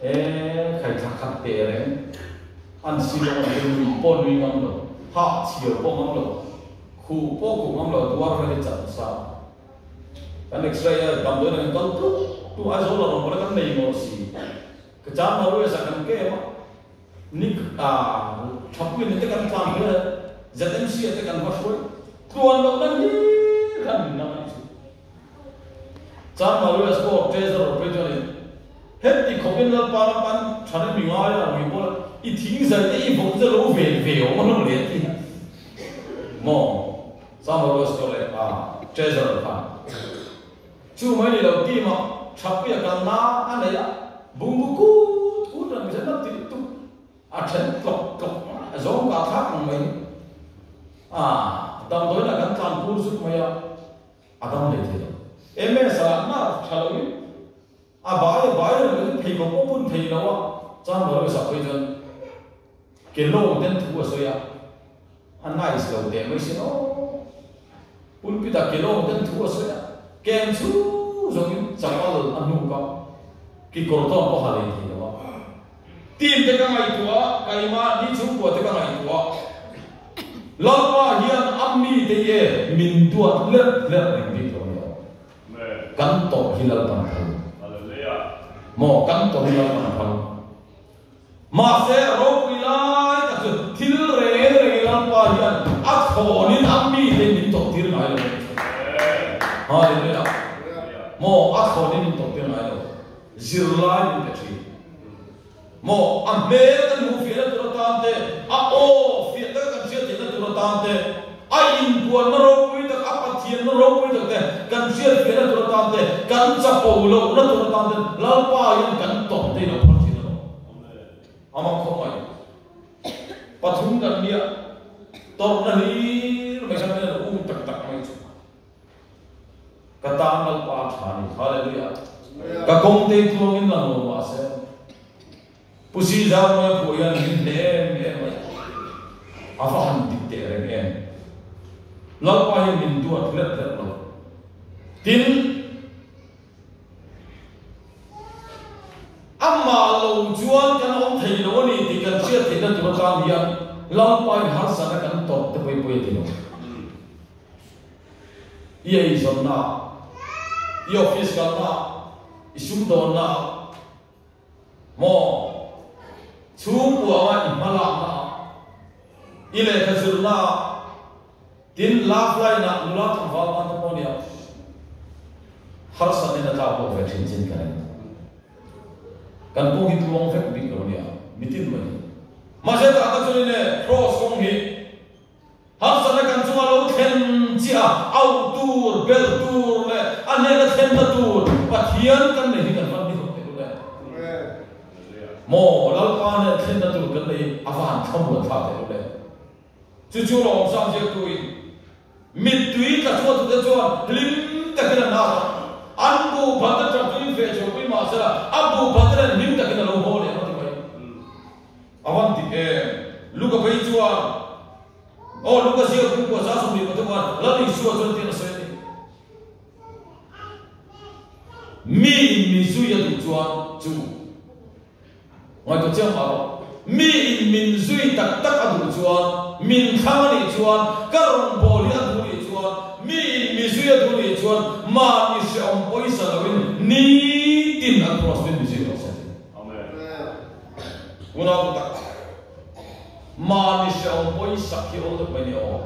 E khai thla khat te reng an si lo an nui pawh nui ngam lo, hah chhiau pawh ngam lo, khuh pawh khuh ngam lo tuar vel hi chan sa. Kan x-ray a damdawiin an kal tluk tluk Aizawl a rawn bawlh a kan nei ngawr si. Ka chang lo e sa kan kem a nik a Thapuin te kan tlan hle ZMC a te kan va hruai tluan loh na hlir khan min dang a nih chu. Chan Maria Sport Treasurer phei chuanin, Heti khawpin Lalpa ram tan than i mi ngai a, ui pawl i thing zai te i vawk te lo ven ve awm a lo leh a ti a. Maw? Chan Maria Sport leh a Treasurer khan chu mai ni lo team ah Thapuia kalna a nei a, bungbu kut kut an mi zen a ti lutuk. A then tlawk tlawk a zawng kah thlak ang mai. A damdawiin ah kan tlan pur zuk mai a. A dam leh thei lo. MS ah na tha lo in a bai a bai reng in pheikhawk pawh bun thei lo a, chuan Maria sak phei chuan ke lawng ten thu a sawi a, a nice lo teh mai sin aw. Pulpit ah ke lawng ten thu a sawi a, kem chu zawng in chapal a hnuk a, kekawr tawn pawh ha lei thei lo a. Team te ka ngaihtuah a, keimah ni chhungkua te ka ngaihtuah a. Lalpa hian a mite ye min duat lerh lerh reng bik lo nia. Kan tawrh hi Lalpan phal. Maw kan tawrh hi Lalpan phal. Mahse ropui lai tak chu thil reng rengin Lalpa hian a thlawnin a mite min tawrh tir ngai lo. Hallelujah. Maw a thlawnin min tawrh tir ngai lo. Zirlai min pe thin. Maw, a hmel kan hmuh fiahna tur atan te, a aw fiah taka kan hriat theihna tur atan te, a inpuanna ropui tak, a Pathianna ropui tak te kan hriat fiahna tur atan te, kan chapo lohna tur atan te Lalpa hian kan tawng te in a phar thin alawm. Amah khawp mai. Pathum kan nia, tawrhna hlir mai khan min um tak tak mai chu. Ka tan Lalpa tha ni. Hallelujah. Ka kawng te tluangin lang lo mahse Pu Sizar Mawia phuah hian min hle em em mai. A va han dik teh reng em. Lalpa hian min duat hlet hlet lo. Tin, amah lo chuan kan awm thei lo a ni tih kan hriat theihna tur atan hian Lalpa in harsatna kan tawrh te pawh hi pawi a ti lo. I eizawnna, i office kalna, i sumdawnna, maw chhungkuanga i hmalakna, i lehkha zirna, tin love line ah nula tlangval tan te pawh nia. Har san in a tlak bawk ve thin chin ka ring. Kan kawng hi tluang vek bik lo nia, mitin mai hi. Mahse tah tak chuan in e, Cross kawng hi harsatna kan chunga lo thlen chiah a, auh tur, belh tur leh a hnena thlenna tur Pathian kan nei hi kan van ni hlawk theih lo le. Maw Lalpa hnen thlenna tur kan nei a van thlamuan thlak theih lo le. Chu chu lawmsam ziaktu in Mittui tla chhuah tute chuan hlim takin an hak a, an buhphat te tap chu in feh chho pui mah sela, a buhphat te nen hlim takin a lo haw leh ang a ti mai. A van dik em? Luka phei chuan, aw Luka ziak pum pawh 24 khan Lal Isua chuan tiang a sawi a ni. Mi in mi zui a duh chuan chu. Ngaihtuah chiang mah rawh. Mi in min zui tak tak a duh chuan, min thlang a nih chuan, ka rawngbâwl hi a duh nih chuan, mi in mi zui a duh nih chuan, mahni hrehawm pawisa loin nitin a cross min mi zui rawh se ti. Unau tak, mahni hrehawm pawisak hi awl deuh mai ni aw.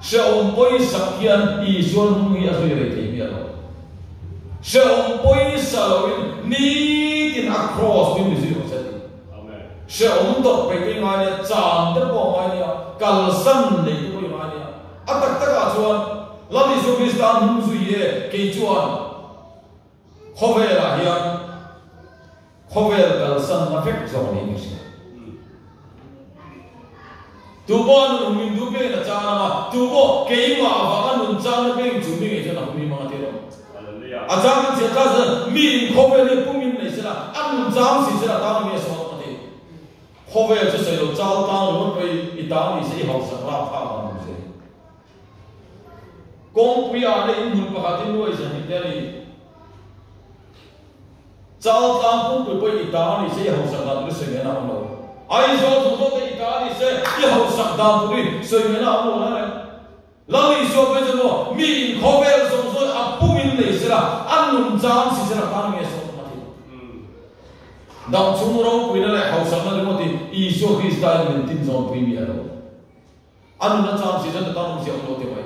Hrehawm pawisak hian Isua hnung hi a zui rei thei miah lo. Hrehawm pawisa loin nitin a cross min mi zui rawh se ti. Hrehawm dawt peih te i ngai nia, chan te pawh a ngai nia, kalsan nei te pawh i ngai nia. A tak takah chuan Lal Isua Krista hnung zui e kei chuan khawvelah hian Khawvel kalsanna vek zawng niin ka hria. Tu pawh a nun hum in duh piangin a chang ang a, tu pawh keimah avanga nun changna piangin chu mi ngei chuan a hum hi mang a ti lo. A chang kan chhiat thlak chuan mi in khawvel hi pum in nei sela, a nun chang si sela tang nge sawn a ti. Khawvel chu sawi lo chau tang ringawt pawh i tang ni se i hausak rap thlak dan awm se. Kawngpui ah leh in hmun pakhat i nuai zan hi te a ni. Chaltlang pumpui pawh i ta a ni se i hausak dan tur i sawi ngaihna a awm lo. Aizawl zawng zawng te i ta a ni se i hausak dan tur i sawi ngaihna a awm lo la reng. Lal Isua pawh hi chuan maw mi in khawvel zawng zawng a pum in nei sela a nun chang si sela tan nge sawn a ti. Dam chung ropuina leh hausakna ringawt hi Isua Krista in min tin zawn pui miah lo. A nun a chang si chuan ka tan awmzia awm lo ti mai.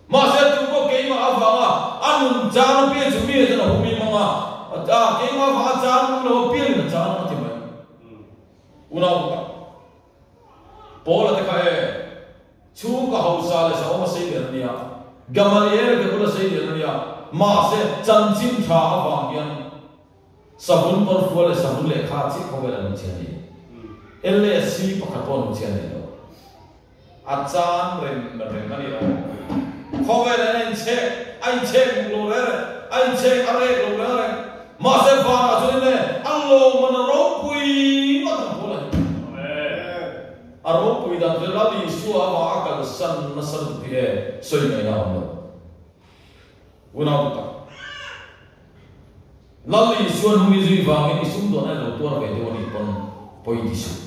Mahse tu pawh keimah avanga a nun chang a pian chu mi chuan a hum im ang a, a keimah avanga chang awm lo a pian in a chang ang a ti mai. Unau ka Paula te kha e, chhungka hausa leh sahawm a sei lian a nia, Gamaliel ke bula sei lian a nia, mahse chanchin tha avang hian Savun kawrfual leh savun lehkha chiah khawvel an awm chian ni. LAC pakhat pawh an awm chian ni lo. A chan rem rem a ni aw. Khawvel an inchhek, a inchhek muk lo reng reng, a inchhek a rek lo reng reng. Mahse vanah chuan in e, a lawmman a ropui ngawt ang pawl a ni. A ropui dan chu Lal Isua avanga a kalsan nasa lutuk hi e, sawi ngaihna a awm lo. Unau tak. Lal Isua hnung i zui vangin i sumdawn a lo tuar ve deuh a nih pawn pawi ti suh.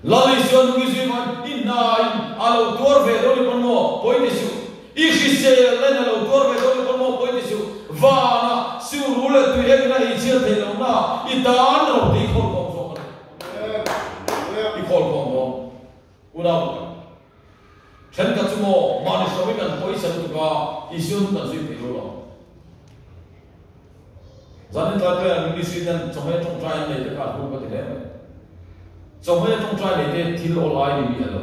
Lal Isua hnung i zui vangin i hnain a lo tuar ve deuh a nih pawn maw pawi ti suh. I hrisel lain a lo tuar ve deuh a nih pawn maw pawi ti suh. Vanah siuru leh tui engin a ei chhiat theih loh na i tan ro te i khawl kawm zawk a ni. I khawl kawm dawn. Unau tak. Thenkhat chu maw mahni hrawmin an pawisa lutuk a, Isua hnung kan zui peih lo lo. Zanin tlai pawh hian ministry ten chawhmeh tawngtai an nei te kha an hlu ka ti hle mai. Chawhmeh tawngtai nei te thil awl ai ni miah lo.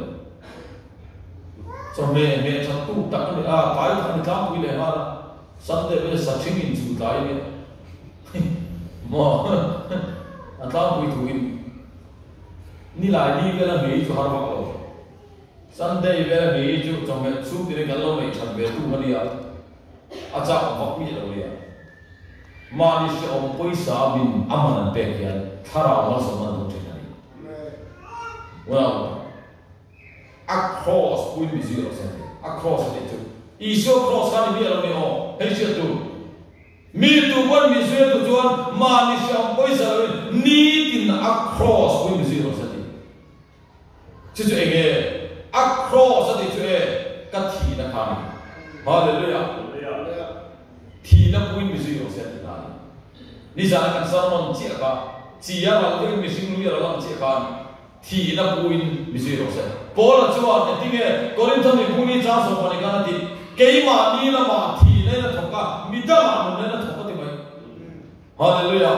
Chawhmeh hmeh that tuk tak a ni a, tlai tak a ni tlangpui leh nghal a, Sunday pawh hian sathring in chu tlai a nia. Maw a tlangpui thu in nilai ni vel a hmei chu har vak lo. Sunday vel a ni chu chawhmeh chhung tine kan lo neih that ve tum a nia, a chak vak miah lo nia. Mahni hrehawm pawisa min a man an pek hian thlarau malsawmna an dawng thin a ni. Well, a cross puin mi zui rawh se a ti. A cross a tih chu Isua cross kha ni miah lo ni aw, hei hriat tur. Mi tu pawn mi zui a duh chuan mahni hrehawm pawisa loin nitin a cross puin mi zui rawh se a ti. Chu chu enge a cross a tih chu e ka thihna kha a ni. Hallelujah! Thihna puin mi zui rawh se a tih na a ni. Nizana kan sermon chiah kha chi a ral deuhin mihring lui a ral ang chiah khan thihna puin mi zui rawh se. Paula chuan engtinge Korintho mipui ni chang 12 khan a tih, Keimahni lamah thihna in a thawk a, midangah. Hallelujah.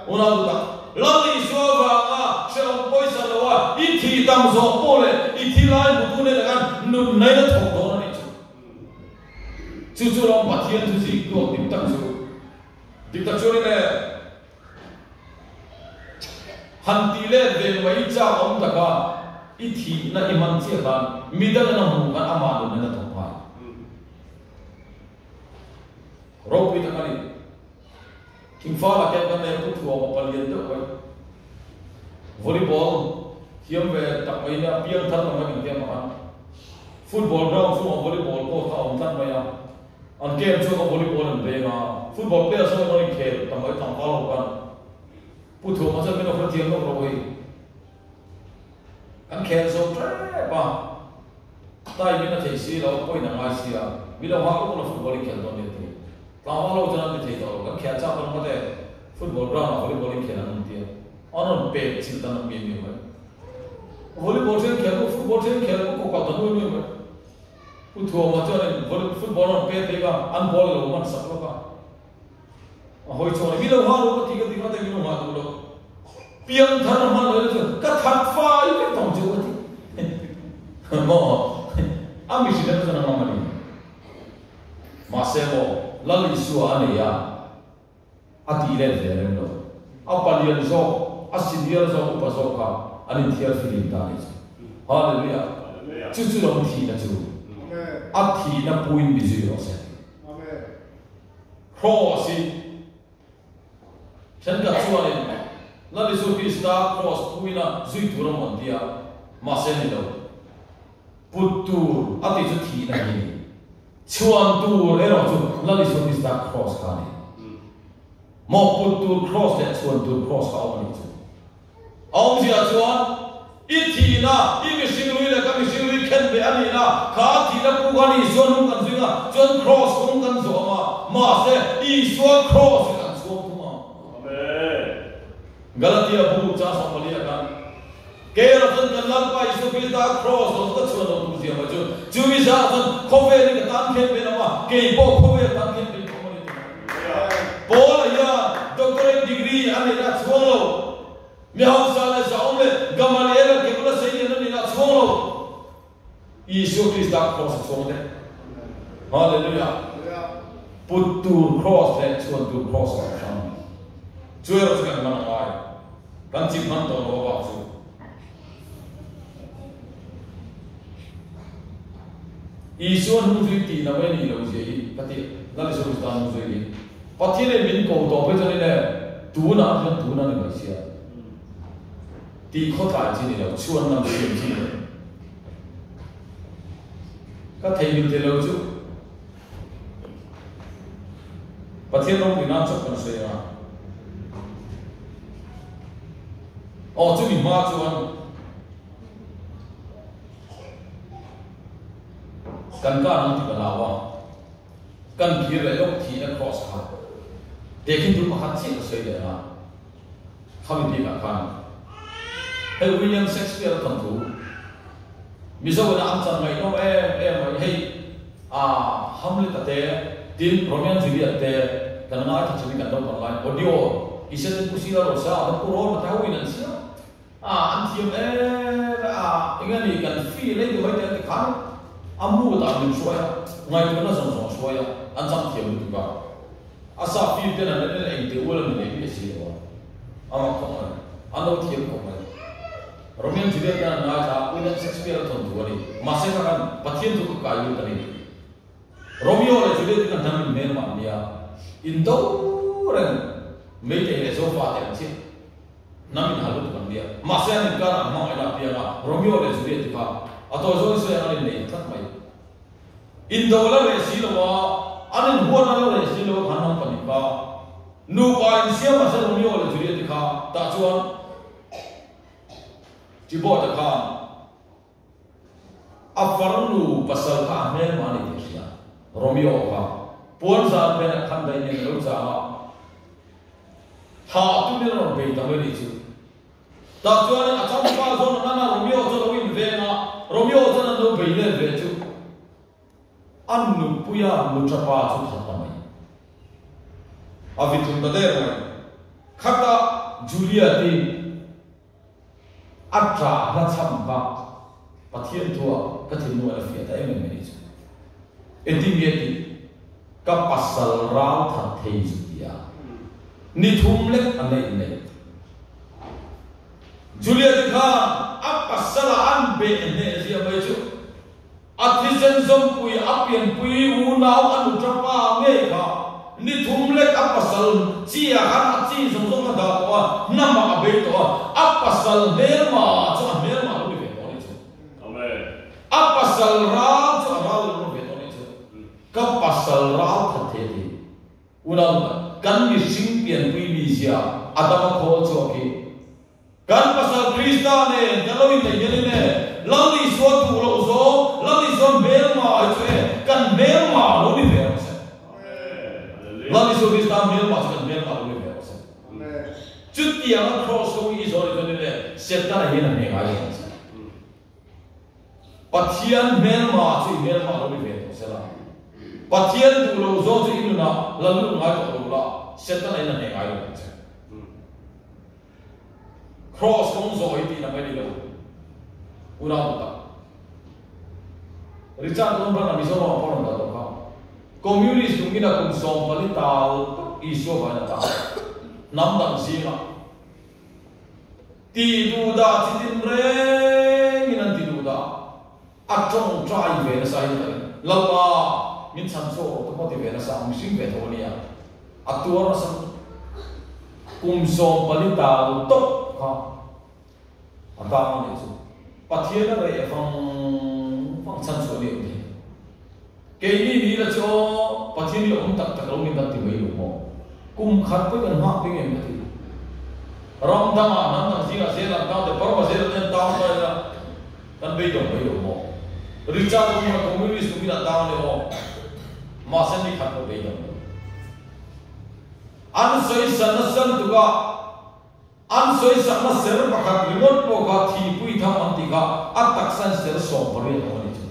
Unau duh tak, Lal Isua vanga hrehawm pawisa lo a i thih tam zawh pawh leh i thi lai hmutu nen khan nun nain a thawk dawn a nih chu. Chu chu ram Pathian thu zik tuak dik tak chu. Dik tak chuan in e, han tih let ve mai chak awm taka i thihna i hman chiah khan midang in a hmuh khan amah nun nain a thawk nghal. Ropui tak a ni. Thingfala khian kan nei pu thuam a palian deuh mai. Volleyball thiam ve tak mai nia piang thar lam mai kan tia pakhat. Football ground chhungah volleyball court kha a awm tlat mai a. An game chhuak a volleyball an beng a. Football players ho in an inkhel ta mai tlangval ho khan. Pu Thuama chuan min lo hrethiam lawk rawh hei. Kan khel zo tep a. Time in a thei si lo, point a ngai si a. Mi lo nghak lawk la football in khel dawn nia ti. Tlangval ho chuan an ti thei tawh lo, kan khel chak dawn ngawt e, football ground ah volleyball in khel an awm tia. An rawn pek chilh dan an miam miam mai. Volleyball then khel pawh football then khel pawh ko kal ta nuai nuai mai. Pu Thuama chuan in volley football an rawn pek phei kha an ball a lo man sak lawk a. A hawi chhuak a, mi lo nghah lo ka ti ka ti kha te mi lo nghah duh lo. Piangthar a hman loh chuan ka that fai vek tawng chu ka ti. Maw a mihring te chuan a ngam a ni. Mahse maw Lal Isua a nei a, a tih let ve reng lo. A palian zawk, a senior zawk, upa zawk kha an inthiar filim ta a nih chu. Hallelujah! Chu chu ram thihna chu a thihna puin mi zui rawh se. Cross hi thenkhat chuanin Lal Isu Krista cross puina zui tur a mawn tia, mahse ni lo. Put tur a tih chu thihna hi a ni. Chhuan tur erawh chu Lal Isu Krista cross kha a ni. Maw put tur cross leh chhuan tur cross kha a awm a nih chu. A awmzia chuan i thihna, i mihring lui leh ka mihring lui khen ve a nihna, kha a thihna pu khan Isua hnung kan zui a, chuan cross kawng kan zawh ang a, mahse Isua cross hi kan chhuang thung ang. Galatia bu cha 14 ah khan, Keira chuan kan Lalpa Isua Krista cross lo chu ka chhuan lo tur zia mai chu, chu mi zah chuan khawvel hi ka tan khen ve lo a, kei pawh khawvel tan khen ve ka awm a ni tih. Paul-a hian doctorate degree a neihna a chhuang lo. Mi hausa leh zahawm leh Gamaliel-a kebula seilian a neihna a chhuang lo. Isua Krista cross a chhuang daih. Hallelujah! Put tur cross leh chhuan tur cross a awm hrang. Chu erawh chu kan hman a ngai. Kan chim hman tawh lo avang chu. Isua hnung zui tih na mai a nih loh zia hi ka ti, Lal Isua Krista hnung zui hi Pathianin min ko tawh phei chuan in e, tunah hian tun a ni mai sia tih khawtlai chi ni lo, chhuan lam siam chi ni lo. Ka theihnghilh thei lo chu Pathian ropui nan chawp kan sawi anga. Aw chumi hma chuan Kan kar ang ti ka lau a, kan kir leh lawk thihna cross kha tehkhin tur pakhat chiah ka sawi leh a, khami bikah khan hei William Shakespeare a thawnthu Mizo ina an chan ngaihnawm em em mai hei ah Hamlet a te tin Romeo and Juliet te kan ngaithla thin in kan naupang lai audio Isen Pu Sila Rosa an pu Rawlma te ho in an siam A an thiam em a, eng nge ni kan feel ei duh mai te an ti khan a mood ah min hruai a, ngaihtuahna zawng zawng a hruai a, an chang thiam lutuk a, a sa feel ten an en eng teh ual a ni leh miah si lo a, a mak khawp mai, an lo thiam khawp mai. Romeo and Juliet ten an ngaithla a, William Shakespeare a thawnthu a ni, mahse kha khan Pathian thu ka kai lut a ni. Romeo leh Juliet hi kan hnam in hmel mah nia, in do reng Meitei leh Zofa te an chiah. Hnam in hal lutuk an nia. Mahse an inkar an hmangaihna a piang a, Romeo leh Juliet te kha a tawi zawng in sawi ang an innei ta tlat mai. Indo la reh si lo a, an inhuat a la reh si lo a khan hnam pahnih kha nupa insiam mahse Romeo leh Juliet te kha tah chuan Tibot-a khan a farnu pasal kha a hmelma a ni tih a hria. Romeo kha puan zan pen a khan daih nen a lo chang a, Thah tumin a rawn bei ta mai nih chu. Tah chuanin a changpa zawn a nana Romeo chu a lo inveng a, Romeo chuan an lo bei let ve chu a nupuia nuṭapa chu that ta mai. A vit hlum ta der mai. Khata Julia ti a ṭah hla cham kha Pathian thua ka thinlung a la fiah ta em em mai chu. Engtin nge tih ka pasal ral that thei chu tia ni thum lek an la inneih. Julia te khan a pasala an beh hneh zia mai chu a thisen zawmpui a pianpui unau a nu tapa ngei kha ni thum lek a pasal chi ah khan a chi zawng zawng a dah tawh a, hnamah a bei tawh a, a pasal hmelma chu a hmelma lo ni ve tawh a nih chu. A pasal ral chu a ral lo ni ve tawh a nih chu. Ka pasal ral that thei a ti. Unau nupa, kan mihring pianpui mizia Adama khawl chhuak hi kan pasal Krista nen kan lo inneih hian in e, Lal Isua duh loh zawng, Lal Isua hmelma hi chu e, kan hmelma lo ni ve rawh se. Lal Isua Krista hmelma chu kan hmelma lo ni ve rawh se. Chutianga cross kawng i zawn hi chuan in e, Setana hian a hne ngai lo ang che. Pathian hmelma chu i hmelma lo ni ve tawh se la. Pathian duh lo zawng chu i nunah la lut ngai tawh lo la, Setana in a hne ngai lo ang che. Cross kawng zawh hi tihna mai ni lo. Unau tu tak. Richard Von Brana Mizoram ah pawh rawn kal tawh kha. Communist lungin a kum 14 tal tak Isua vain a tang. Hnam dang zingah. Ti duh dah chi tin reng in an ti duh dah. A tawngtai ve nasa hi ka ring. Lalpa min chhan chhuak rawh te pawh ti ve nasa ang mihring ve tho a nia. A tuar nasa lutuk. Kum 14 tal tawp kha a tang a nih chu. Pathian a reh vang vang chhan chhuah ni awm thei. Keini ni ila chu aw Pathian hi a awm tak tak lo min kan ti mai lo maw? Kum khat pawh kan nghak peng em ka ti. Ram dangah hnam dang zingah zel an tang te Burma zel an en tang ta ila kan beidawng mai lo maw? Richard Wong a communist tumin a tang leh aw. Mahse ni khat pawh beidawng lo. An sawi san nasa lutuk a. An sawisakna ser pakhat ringawt pawh kha thihpui tham an tih kha a taksa in ser 18 awm a nih chu.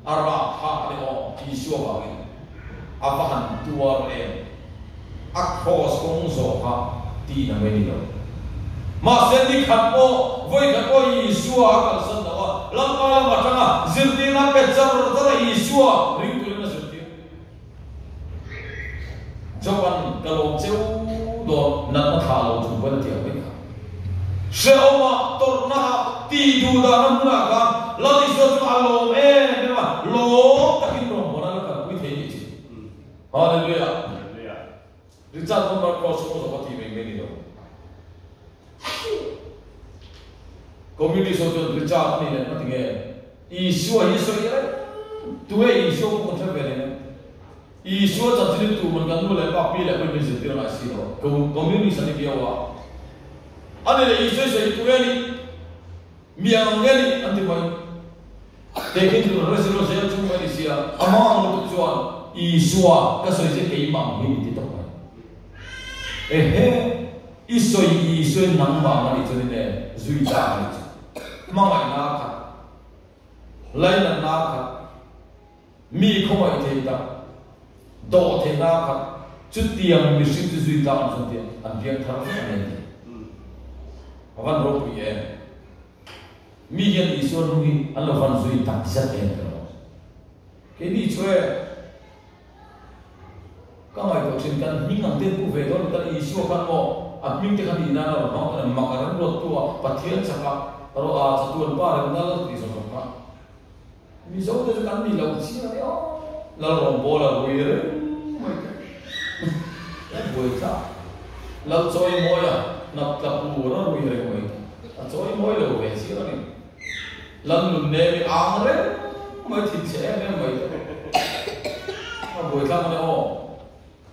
A rah thah leh aw Isua vangin a va han tuar em. A cross kawng zawh kha tihna mai ni lo. Mahse ni khat pawh vawi khat pawh Isua a kalsan lo a, Lalpa lam atanga zirtirna pe char char a Isua ring turin a zirtir. Job-a'n ka lawm cheu dawn natna thlah lo chung pawn a ti ang mai kha. Hrehawma tawrhnaah tih duh dahna hmunah khan Lal Isua chu a lawm em em a, lawm takin rawngbawlna la kalpui thei nih chu. Hallelujah! Richard Von Marcos chu zawk a ti mai mai ni lo. Communist ho chuan Richard a nih leh ngati nge Isua hi sawi reng tunge Isua pawh kan hre ve reng em? Isua chanchin hi tuman kan nu leh pa pi leh pawhin min zirtir ngai si lo. Communist an ni viau a. A ni leh Isua hi sawi hi tunge ni? Mi ang ang nge ni? An ti mai. Tehkhin tur an hre si lo zel chung mai ni sia. Amah ang lutuk chuan Isua ka sawi che keimah ang hi min ti tawp mai. Ehe, i sawi Isua in nangmah ang a nih chuan in e zui ta a nih chu. Hmangaihna a khat, lainatna a khat, mi khawngaih thei tak, dawh theihna a khat, chutiang mihring chu zui tlak an chuan tih an piang thar vek a ni an ti. A van ropui em. Mi hian Isua hnung hi an lo van zui tak zet em ka lo. Keini chu e, ka ngaihtuah thin kan hming ang ten pu ve dawn kan Isua khan maw a hming te kha nih nan a rawn hmang tan mak a remruat tu a Pathian chaka ro a chatuan pa rem lal tih zawng zawng kha Mizo te chu kan ni lo chiang a nia Lal rawngbâwl a rui reng mai te a buai thlak Lal chawi mawi a hnap tla pur a rui reng mai te a chawi mawi lo ve chiang a ni. Lal nun nem i ang reng mai thin che em em mai te a buai thlak a ni aw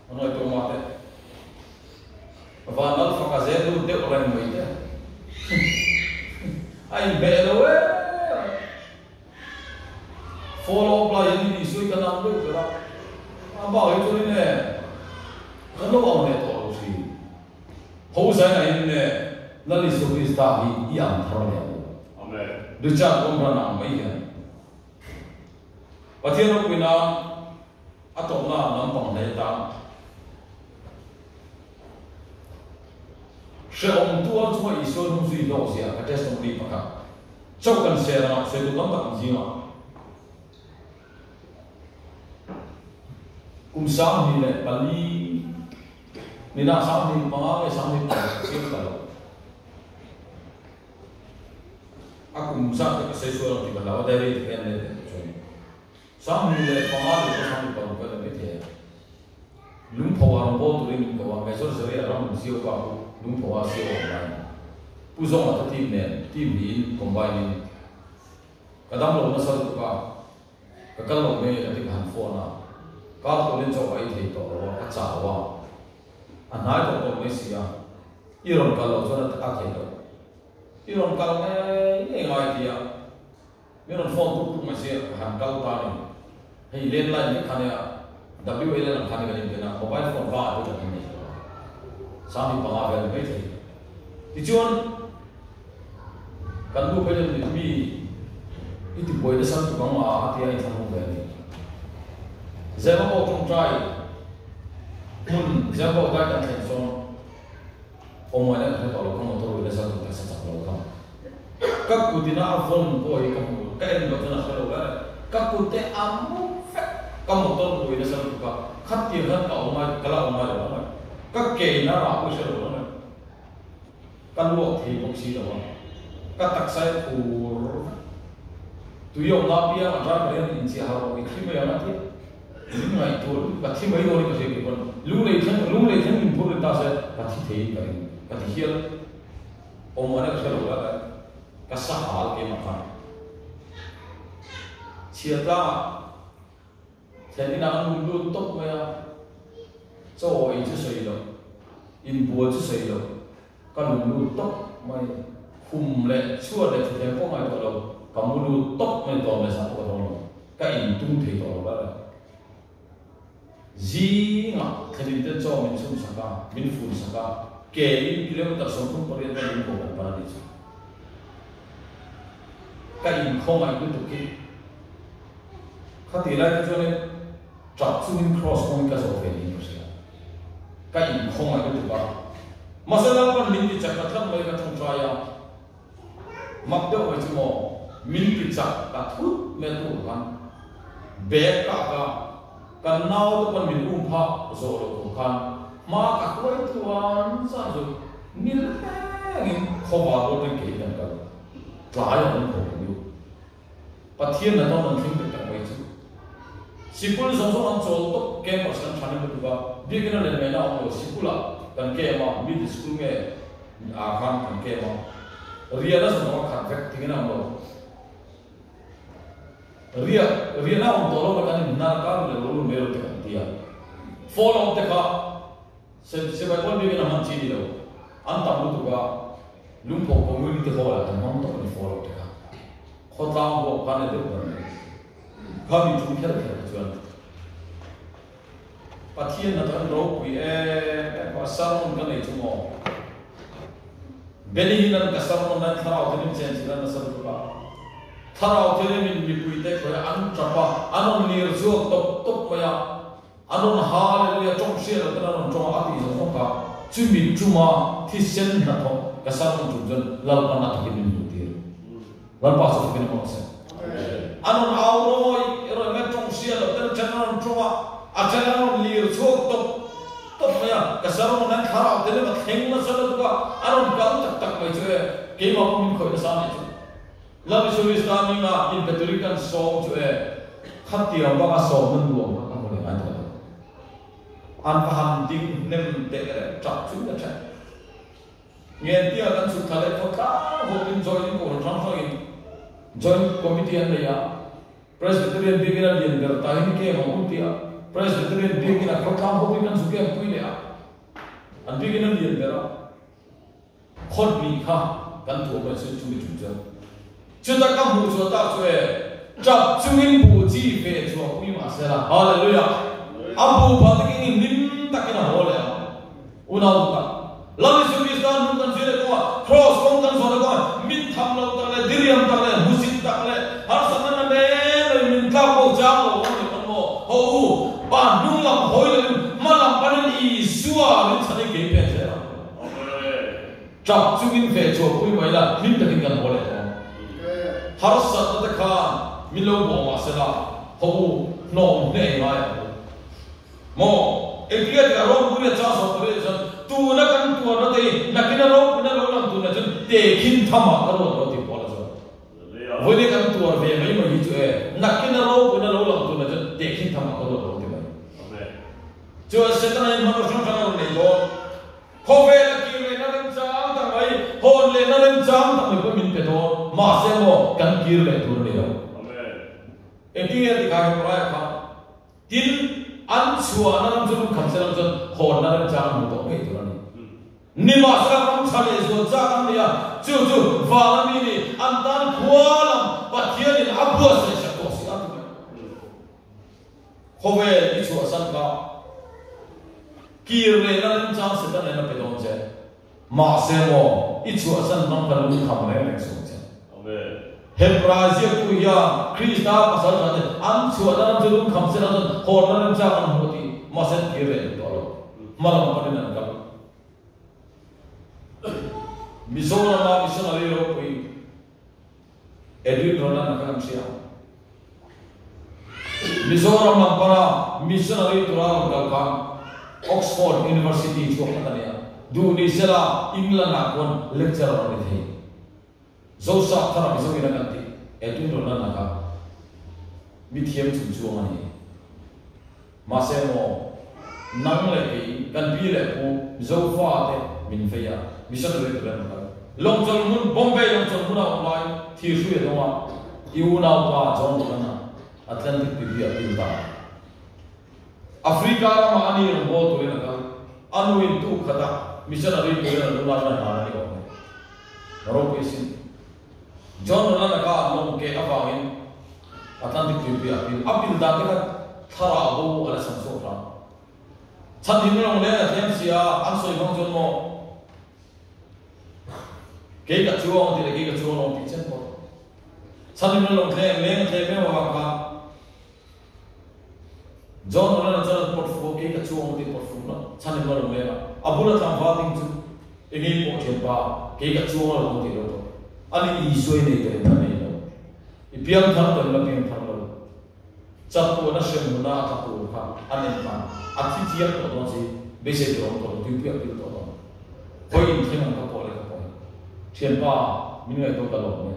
a nawi tawh mah teh van lal fak a zel lut deuh reng mai te a inhmeh lo em follow up lai hian i sawi kan ang deuh ber a a bak hi chuan in e kan lo ang leh tawh lo thin. Hosanna in le Lal Isua Krista hi i ang thar leh ang u. Richard Wurmbrand ang mai hian Pathian ropuina a tawpna lampang hle atan. Hrehawm tuar chunga Isua hnung zui hlawk zia ka testimony pakhat chauh kan share anga sawi tur tam tak an zing a. Kum 24 nina 25 nge 26 chiang ta lo. A kum zat te ka sawi sual ang tih ka hlau a diary te ka en let leh tawh chuan. 25 leh pawh 26 ka ni maithei a. Lungpho ah rawn bawl turin min ko a, Major Zaria ram zio pa pu Lungpho ah zio a awm lai. Pu Zawnga te team nen team hnihin combine in ka dam lo nasa lutuk a, ka kal lo mai ka ti ka han phone a, kar turin chaw ka ei thei tawh lo a, ka chau a, a hnai tawh tawh mai si a, i rawn kal loh chuan a theih loh. I rawn kal ngei ngei ngai ti a. Min rawn phone tuk tuk mai sia ka han kal ta ni. Hei landline vek kha nia WA len ang kha ni kan inpen a, mobile phone vangah pawh kan innei lo a. 15 vel ni mai thei. Tichuan kan nu phei chuan mi i ti buai nasa lutuk ang a a tia a inthlahrung ve a ni. Zemabawk tawngtai hmun Zemabawk dai kan thlen sawn Awmawina ka hre tawh lo kha motor ui nasa lutuk taksa chak lo kha. Ka kut ina a vawn pawh hi ka hmu, ka en loh chuan a hre lo ber e. Ka kut te a mu vek, ka motor ui nasa lutuk a, khatiang khan ka awm ngai, ka la awm ngai lo ang e. Ka ke ina rah pawh i hre lo ang e. Ka luak thei bawk si lo a, ka taksa hi phur vek. Tui awmna apiang a driver hian inchiah har rawh i thi mai ang a tia. Min ngaihtuah lutuk, ka thi mai dawn in ka hria kei pawn. Lunglei thleng, lunglei thleng min phur rin ta se ka thi thei in ka ring, ka ti hial. Awmawna ka hre lo la ka ka sa hal keimah khan. Chhiar tlangah thlen inah an lum lut tawp mai a, chaw ei chu sawi loh, inbual chu sawi loh, ka lum lut tawp mai. Khum leh chhuat leh thuthleng pawh ngaihtuah lo, ka mu lut tawp mai tlawm leh zah pawh ka dawn lo, ka intum thei tawh lo la le. Zingah thlenin ten chaw min chhun sak a, min fun sak a, ke in kilometer 38 vel in ko kan pan a nih chu. Ka inkhawngaih lutuk hi khati lai kha chuanin tap chungin cross kawngin ka zawh ve niin ka hria. Ka inkhawngaih lutuk a, mahse Lalpan min ti chak ta tlat mai ka tawngtai a, Mak deuh mai chu maw, min ti chak ta thut mai a tur khan bag ka ak a, kan nau te pawn min um phah zawh loh tur khan hma ka hruai tluan zan chu nil rengin khawvar rual ten kei kan kal tlai a awm tawh lo. Pathian na tawn an thleng tak tak mai chu. Sikul zawng zawng an chawl tawp campus kan tha nem lutuk a, biakina len ngaihna a awm lo, sikulah kan camp a, middle school nge ah khan kan camp a, riahna zawng zawng a khat vek tingin a awm lo. Riah riahna a awm tawh lo kan in hnar kar leh lo lu mai lo te kan ti a, fall awm te kha Sipai pawn biakin a hman chi ni lo, an tam lutuk a, Lungpho community hall ah kan hmang tawp a ni fall awm te kha. Khawtlang huap khan a deuh ber mai. Kha mi thu kher kher kha chuan Pathian hna tan ropui em em a sermon ka nei chu maw. Benny Hinn an ka sermon lain thlarau thil in chen chin a nasa lutuk a. Thlarau thil in min mipui te khawi an tap a, an rawn lir chhuak tawp tawp mai a. An rawn hallelujah tawng hriat loh ten an rawn tawng a, a tih zawng zawng kha chumi tuma thisen hnathawk ka sermon tum chuan Lalpan a takin min hmuh tir. Lalpa chu fakin a hmang se. An rawn au rawi rawi mai tawng hriat loh ten a then an rawn tawng a, a then an rawn lir chhuak tawp tawp mai a, ka sermon hian thlarau te lem a thleng nasa lutuk a, a rawn kal tak tak mai chu e, keimah pawh min khawih nasa anih chu. Lal Isu Krista hminga inpe turin kan sawm chu e, khatiang banga sawmna nuam kha ka hmu leh ngai tawh lo. An va han ding hnem teh reng tap chu ka then. Ngentia kan chhuk thla leh khawt tlang huapin joint kohhran hrang hrangin joint committee an nei a, Presbyterian biakin a lian ber ta hi ni kem ang u tia Presbyterian biakin a khawtlang huapin kan zu kem pui leh a, an biakin a lian ber a. Khawt hnih kha kan thuam mai chu chumi tum chuan chuta ka hmuh chhuah tak chu e tap chungin buh chi ve chhuah pui mah se la Hallelujah a buh phal takin i hlim takin a haw leh ang unau duh tak Lal Isu Krista hnung kan zui leh kawngah Cross kawng kan zawh leh kawngah min tham lo tak leh diriam tak leh hmusit tak leh harsatna na men lo in min tlak bo chang lo ang leh pawn maw ho u pa hnung lam hawi loin hma lam panin Isua rinchhan hi kei pen zel ang. Tap chungin ve chhuah pui mai la, hlim takin kan haw leh dawn. Harsatna te khan min lo bawh mah se la, haw u, hnawm hneh ngai ang u. Maw? Engtia tikah ropuina chang sawm pali ah chuan tuna kan tuarna te hi nakina ropuina lo lang tur nen chuan tehkhin tham ah ka ruat lo tih pawl a chuan. Vawiin kan tuar ve mai mai hi chu e, nakina ropuina lo lang tur nen chuan tehkhin tham ah ka ruat lo ti mai. Chuan Setana in hmanraw hrang hrang a rawn nei dawn. Khawvel a kir lehna remchang tak mai, hawn lehna remchang tak mai pawh min pe dawn. Mahse maw, kan kir leh tur a ni lo. Engtin nge tikha Hebraia kha? Tin, an chhuahna ram chu ram kham se lam chuan hawnna remchang an hmu tawh ngei tur a ni. Nimahsela ram tha leh zual chak an ni a, chu chu vana mi nih an tan khua lam Pathianin a buatsaih sak tawh si a ti mai. Khawvel i chhuahsan kha kir lehna remchang Satan nen a pe dawn che. Mahse maw, i chhuahsan hmang kha lungkham reng reng suh ang che. Hebrai ziaktu hian Krista pasal tha te an chhuahna ram chu lungkham sela chuan hawnna remchang an hmu tih mahse an kir leh duh tawh lo. Hma lam panin an kal. Mizorama missionary ropui Edwin Ronan a kha kan hria. Mizoram lam pana missionary tura rawn kal khan Oxford University chhuak khat a ni a. Duh ni sela England ah khuan lecturer a ni thei. Zosap thara Mizo ina kan tih Edwin Ronan a kha mithiam chung chuang a ni. Mahse maw, nang leh kei, kan pi leh pu, Mizo fa te min vei a, missionary tur an kal. Lawngchawlh hmun, Bombay lawngchawlh hmun a awm lai, thirhrui a dawng a, i unaupa John Ronan-a Atlantic tuipui ah pil ta. Africa ramah a ni rawn bawl turin a kal. A nuin tuk khat a, missionary turin an unau in a hlan a ni awm e. Ropui sin. John Ronan-a kha an lawng keh avangin Atlantic tuipui ah pil a pil dan te kha thlarau bo a la chhan chhuak hram. Chhan him lawng leng a thleng si a, an sawi hmang chuan maw kei ka chuang tih leh kei ka chuang lo tih chen pawh chhan him lawng thleng leng a thleng em avang khan John Ronan-a chuan an pawt fu a, kei ka chuang tih pawt fu na chhan him lawng leng a, a bula tlangval ding chu engei pawh thianpa kei ka chuang lo tih lo tawh ani Isua i nei tawh em la nei lo. I piangthar tawh in la piangthar lo. Chatuahna hremhmuna a tla tur kha a nem khan a thi chiang tawh dawn si, beisei tur a awm tawh lo, tuipui a pil tawh dawn. Khawi inthleng ang ka pawh leh ka pawh hi. Thianpa, min ngaihtuah ka lawm nge?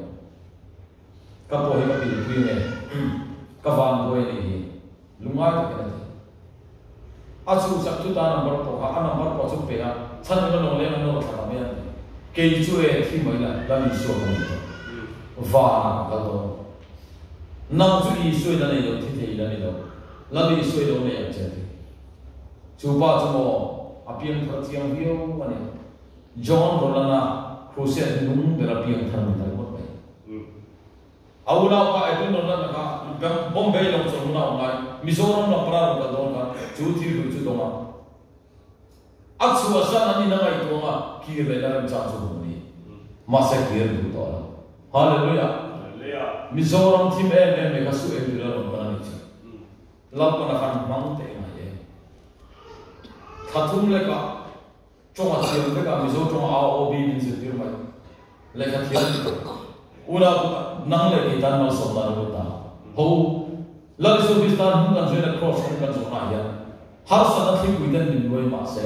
Ka pawh hi ka pilpui nge? Ka vanduai a nih hi. Lungngai takin a ti. A chhuhsak chu ta number pawh kha a number pawh chu pe a, chhan in a lawng leng a nawr thla ta mai a ti. Kei chu e thi mai la, Lal Isua ka nei tawh. Vanah ka kal dawn. Nang chu Isua in a nei lo, thi thei in a ni lo. Lal Isua i lo nei ang che a ti. Chu pa chu maw a piangthar chiang viau a ni. John Rolana crusade nung ber a piangthar ni ta ringawt mai. A unaupa Edwin Nolan-a kha Bombay lawng chawlh huna awm lai, Mizoram lam para rawn kal dawn khan chu thil hlui chu dawng a, a chhuahsan an in a ngaihtuah a, kir lehna remchang chu hmu a ni. Mahse kir duh tawh lo. Hallelujah! Mizoram thim em em mai kha su eng tura rawn kal a nih chu. Lalpana khan hmang teh ngai e. Thla thum lekah Tawng a thiam vek a, Mizo tawng a AOB min zirtir mai. Lehkha thiam ni tawh. Unau te tak, nang leh kei tan malsawmna a lo ni ta. Ho u, Lal Isu Kristan hmun kan zuaina Kraws hmun kan zawhnaah hian harsatna thlipui ten min nuai mah se,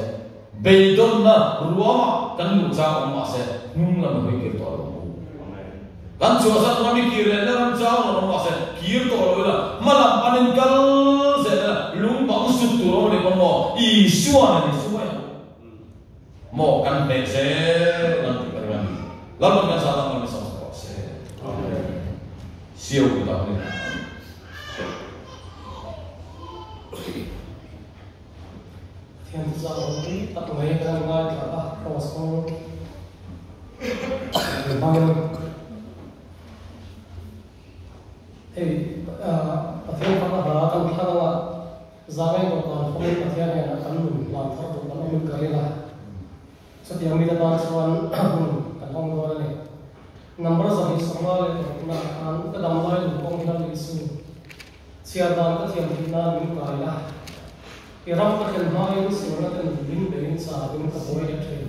beidawnna ruamah kan luh chang awm mah se, hnung lam i hawi kir tawh lo ang u. Kan chhuahsan ram i kir leh na ram chang rawn awm mah se, kir tawh lo ila, hma lam panin kal zel ila, lung bang sut tur awm a ni pawn maw, Isua nen i su mai ang u. Maw kan hneh zel ang tih ka ring a ni. Lalpan kan zah dang lam i sam sak rawh se. Siau kut ah ni. Thiam zah ropui tak mai kan ngaithla a, cross hmang hmangin hei Pathian faka hla kan thlang anga zangai dawhkan fawmin Pathian hnenah kan nun hlan thar duh kan awmin ka ring a, chutiang mite tan chuan hun kan hawng dawn a ni. Number 256 ah khan ka dam lai lung kawng hi Lal Isu Chhiar dan ka thiam theih nan min kai a, i ram ka thlen hmain sualna ten min bein châkin ka buai leh ṭhin.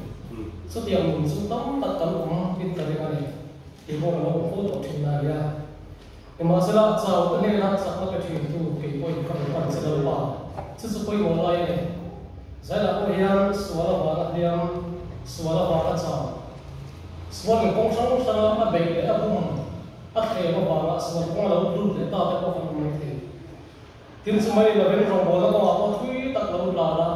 Chutiang nun chu tam tak kan awm in ka ring a ni. Kei pawh ka lo awm fo tawh thin a nia. Nimahsela, chau te hnena chakna pe thin tu kei pawhin ka rawn pan che Lalpa. Chu chu pawimawh lai a ni. Zailah pawh hian sual avanga hliam, sual avanga chau, sual in kawng hrang hranga a beih leh a bum a thlem avanga sual kawng a lo lut leh ta te pawh kan awm mai thei. Tin chu mai lovin rawngbawlna kawngah pawh thui tak lo tlan a,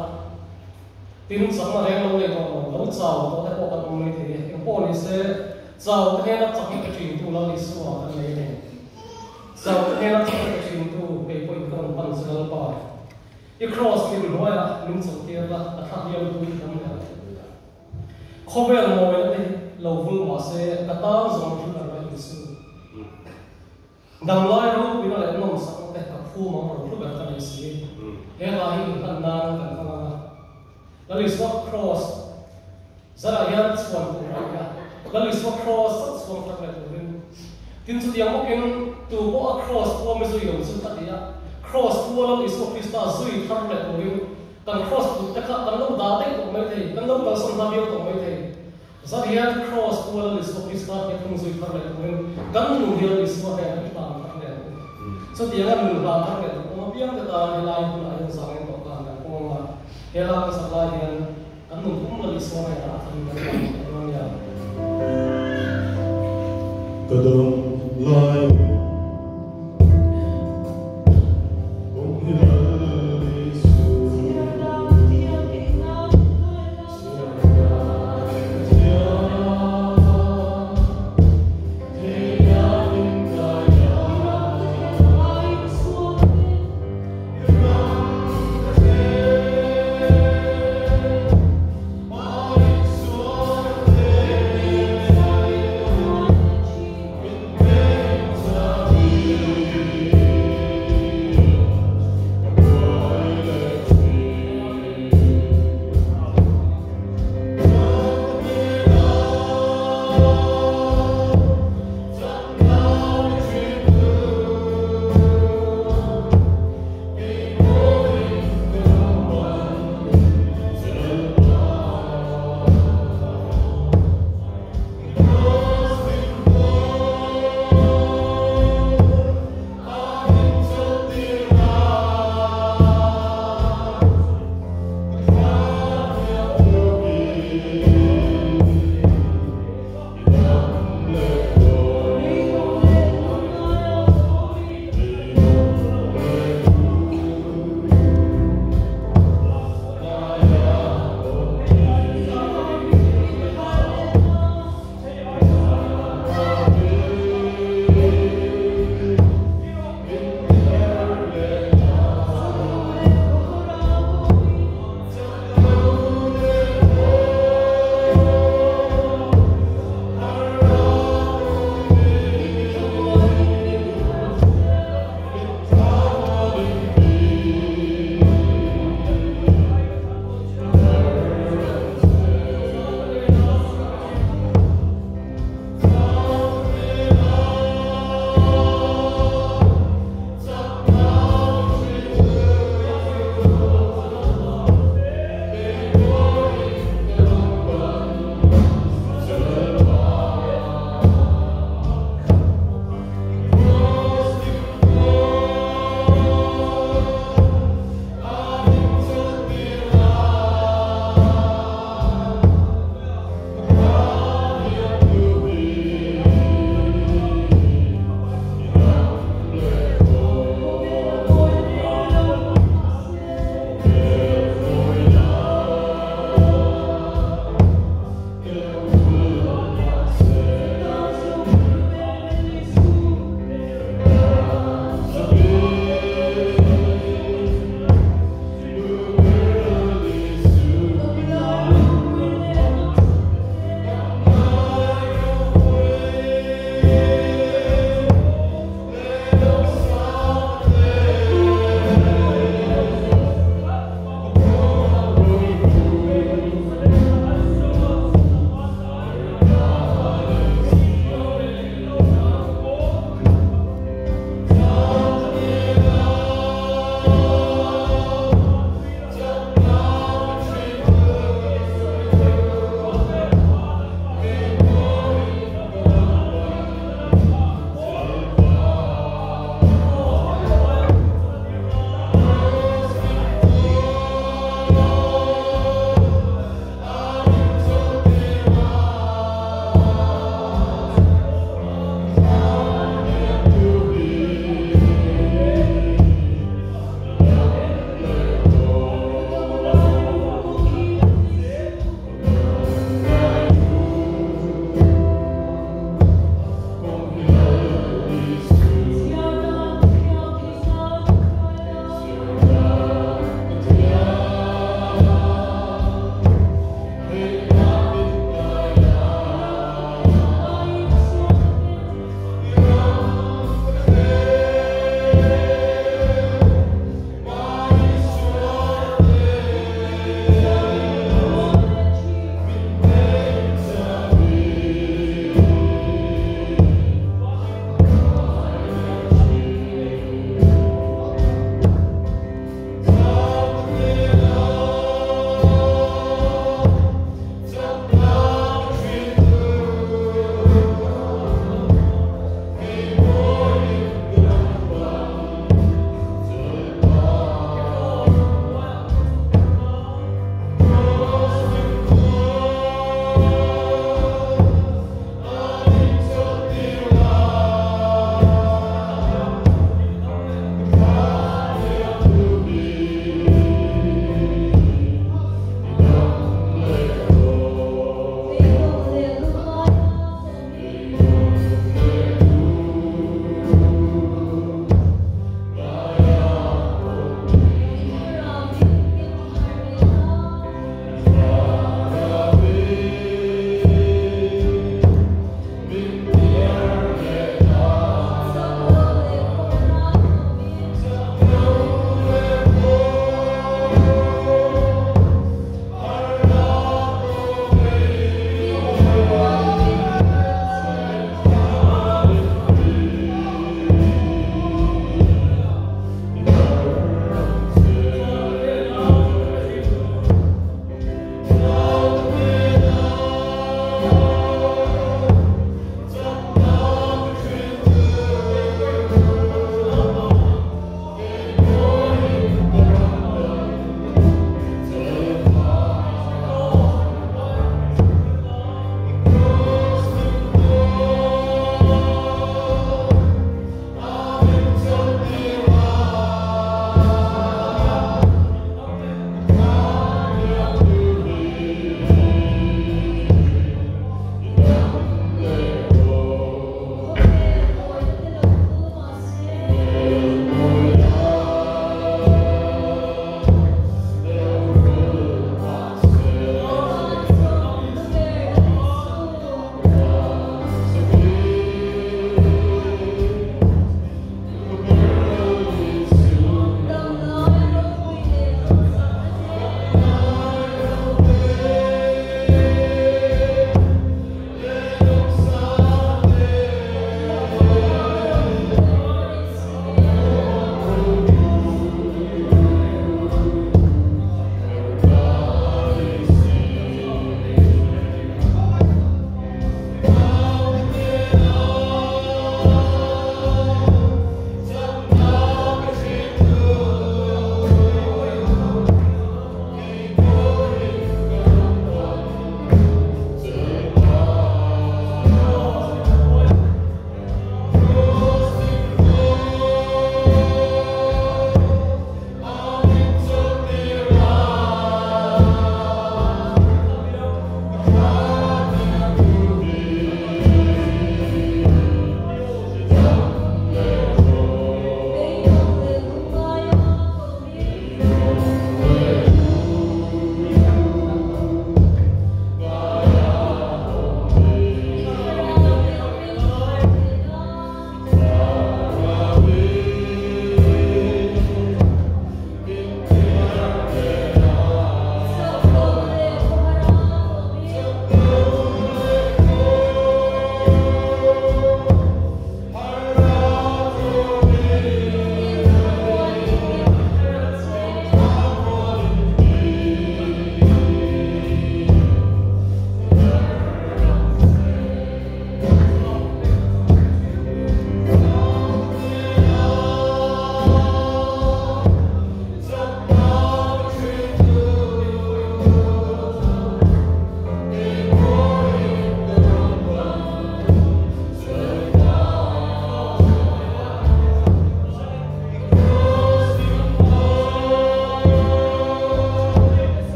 tin chakna reng lo nei tawh lo, lo chau tawh te pawh kan awm mai thei e. Engpawh ni se, chau te hnena chakna pe thintu Lal Isua kan nei a ni. Chau te hnena chakna pe thintu kei pawhin ka rawn pan che Lalpa. I kraws hlim hnuaiah min chawlhtir la, ka thla hliam tui i dam leh ang. Khawvel mawina te hi lo vul mah se, ka tan zawng thil a raih insu. Damlai ropuina leh nawmsakna te ka phum ang ro hlu ber ka nei si. He hla hi inhlan nan kan hmang ang a. Lal Isua Kraws zarah hian chhuan tur a ni a. Lal Isua Kraws chauh chhuang thar leh turin. Tin chutiang bawkin tu pawh a Kraws pua mi zui lo chu a ti a. Kraws pua Lal Isua Krista zui thar leh turin kan Kraws put te kha kan lo dah daih tawh mai thei, kan lo kalsawn hma viau tawh mai thei. Zan hian Kraws pu Lal Isua Krista hi a thung zui thar leh turin kan nun hi Lal Isua hnenah i hlan thar leh ang u. Chutianga nun hlan thar leh tur awm apiang te tan helai hunah hian zangin dawhkan kan pawng a, he lak hmasak lai hian kan nun pum Lal Isua hnenah a thleng kan hlan leh dawn nia. Ka dam lai kawng hi Lal Isua.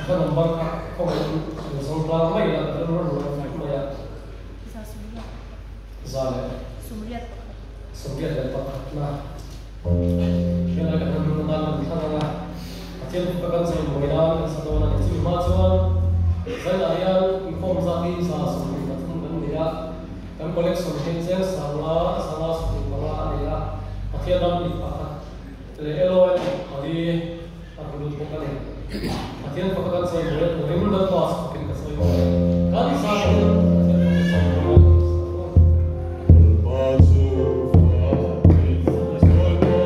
Ka number kha khawngaihin in zawng tlang mai ila ka rilru a ruai fai mai a. Za leh sawmriat leh pakhatna helai kan han hmun atan kan thlang ang a, Pathian faka kan chawimawi nan kan sa dawn a ni. Chumi hma chuan Zainah hian inkhawm zat hi 123 kan ni a, kan collection hi cheng sanga sanga 25 a ni a, Pathian ram ip pakhat leh LON pali a hmu lut bawk a ni. Pathian faka kan chawimawi a turin Lalpa chhuakin ka sawi bawk a. Kan za hian Pathian faka chawimawi a tur sa aw. Lalpa chu fakin ka chawimawi a.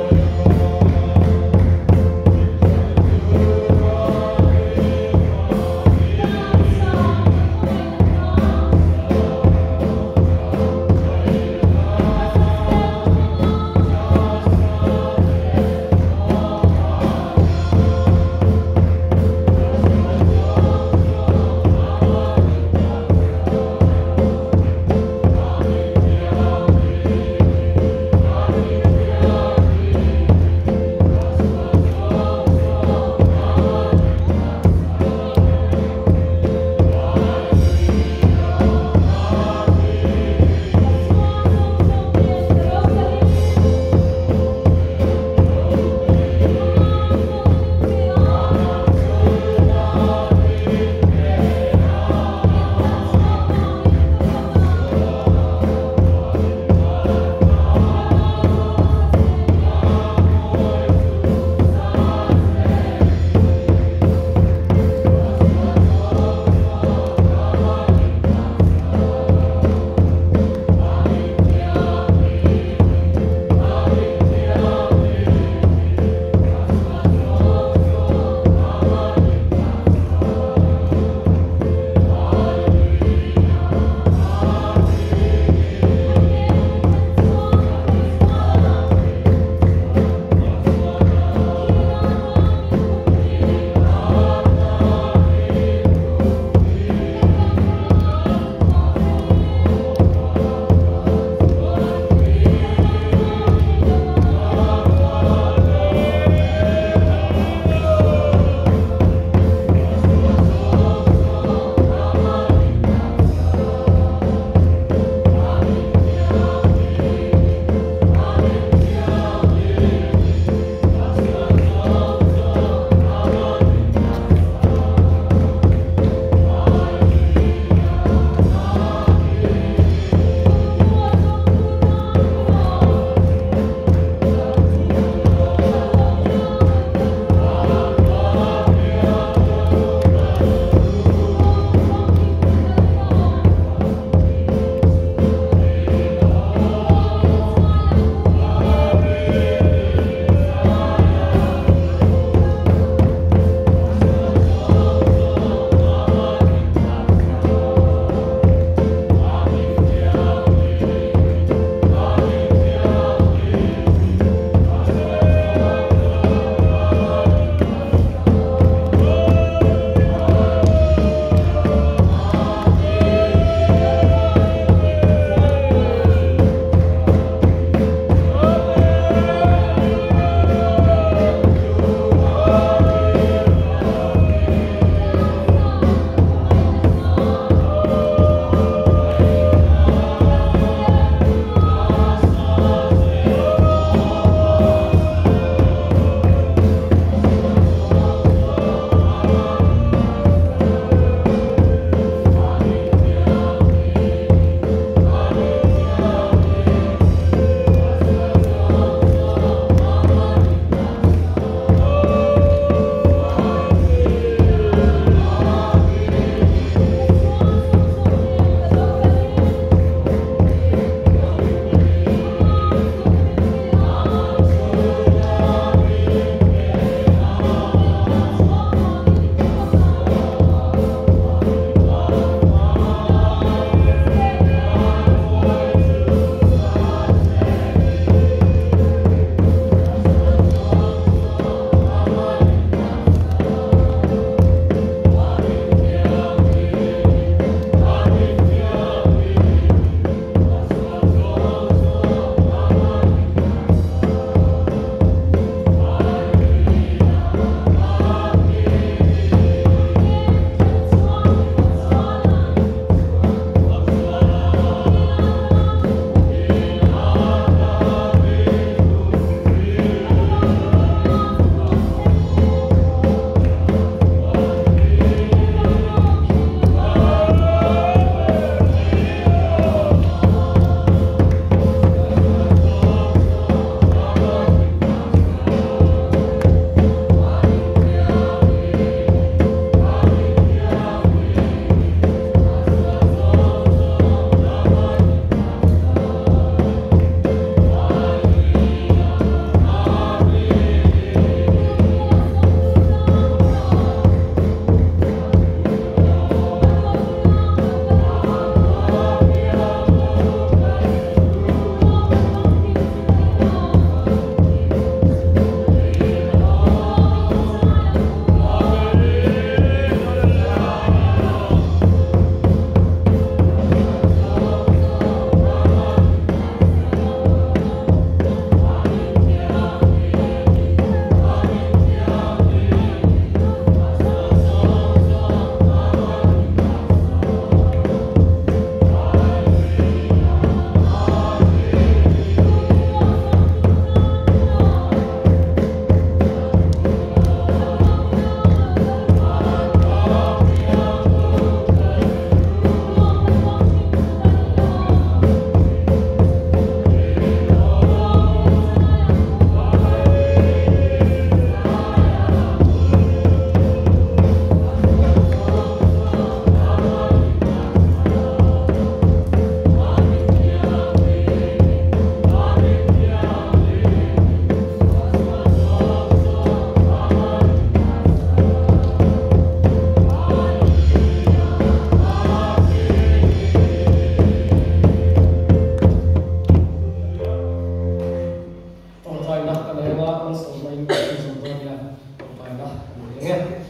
anga malsawmna in kan chhunzawm dawn nia tawngtaina kan nei ang e.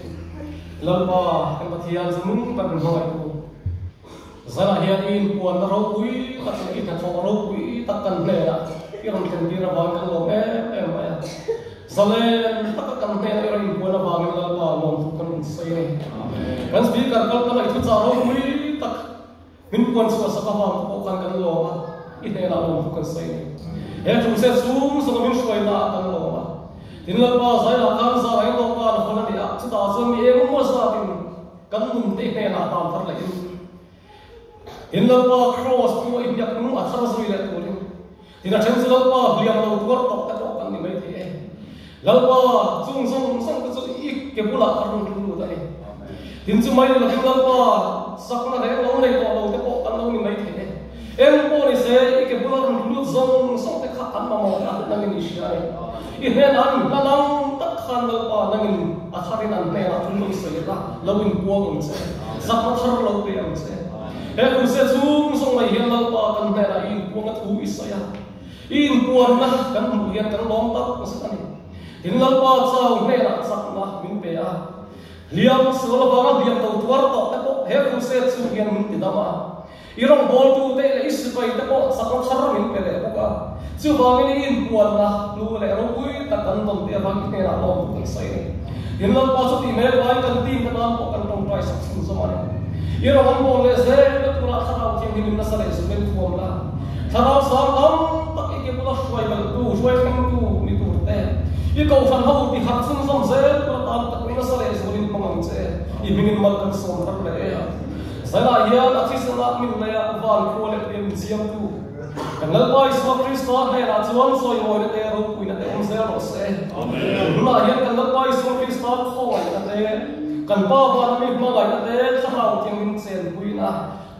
Lalpa kan Pathian chu nung tak min hmangaihtu zanah hian i inpuanna ropui tak leh i hnathawh ropui tak kan hnenah i rawn thlen tir avangin kan lawm em em mai a. Zalen taka kan hnenah i rawn inpuan avangin Lalpa lawmthu kan rawn sawi a ni. Kan Speaker kal tanga i thuchah ropui tak Min puan chhuah sak avang te pawh khan kan lawm a, i hnenah lawmthu kan sawi a ni. He thu se chung zawnga min hruaina ah kan lawm a. Tin Lalpa Zailah khan zar a inlawk tan hawn a ni a, chutah chuan mi eng emaw zatin kan nun te i hnenah tan thar lehin Tin Lalpa Kraws hnua i hniak hnung a thar zui leh turin Tin a then chu Lalpa hliam lo tuar tawh te pawh kan ni mai thei e. Lalpa chung zawng zawng te chu i ke bulah ka rawn ru lut a ni. Tin chu mai ni lovin Lalpa sakna reng lo nei tawh lo te pawh kan lo ni mai thei e. Eng pawh ni se i ke bula rawn ru lut zawng zawng te kha an mamawh a nangin i hria a ni. I hnenah an hla lang tak khan Lalpa nangin a tharin an hnenah thil lo sawi la, lo inpuang ang che, zakna thar lo pe ang che. He kum se chung zawng mai hian Lalpa kan hnenah i inpuanga thu i sawi a, i inpuanna kan hmuh hian kan lawm tak zet a ni. Tin, Lalpa chau hnenah chakna min pe a, hliam sual avanga hliam to tuar tawh te pawh he kum se chung hian min ti dam a. I rawngbawltu te leh i sipai te pawh chakna thar min pe leh bawk a. Chuvangin i inpuanna hnu leh ropui tak kan dawn te avang i hnenah lawmthu kan sawi a ni. Tin, Lalpa chu tih mek laiin kan team te tan pawh kan tawngtai sak chhunzawm a ni. I rawng an bawl leh zel na turah thlarau thianghlim in nasa leh zumin thuam la. Thlarau sang tam tak i ke bula hruai belhtu, hruai thlengtu ni tur te, i kohhran ho ti harh chhunzawm zel tur atan tak i nasa leh zualin hmang ang che. I hmingin mal kan sawm thar leh e. Zanah hian a thisenah min neia van khua leh tui min siamtu kan Lalpa Isua Krista hnenah chuan chawimawina te ropuina te awm zel rawh se. Tunah hian kan Lalpa Isua Krista khawngaihna te, kan Pa vana mi hmangaihna te thlarau thiangin chenpuina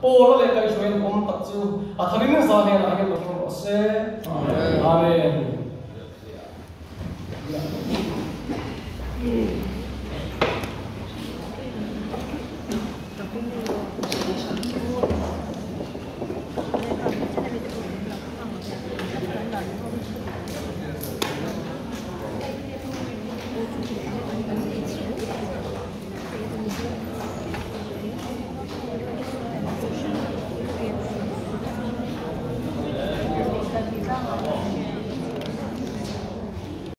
Paula leh kaihhruaiin awm tak chu a tharin za hnenah hian lo thleng rawh se. Amen.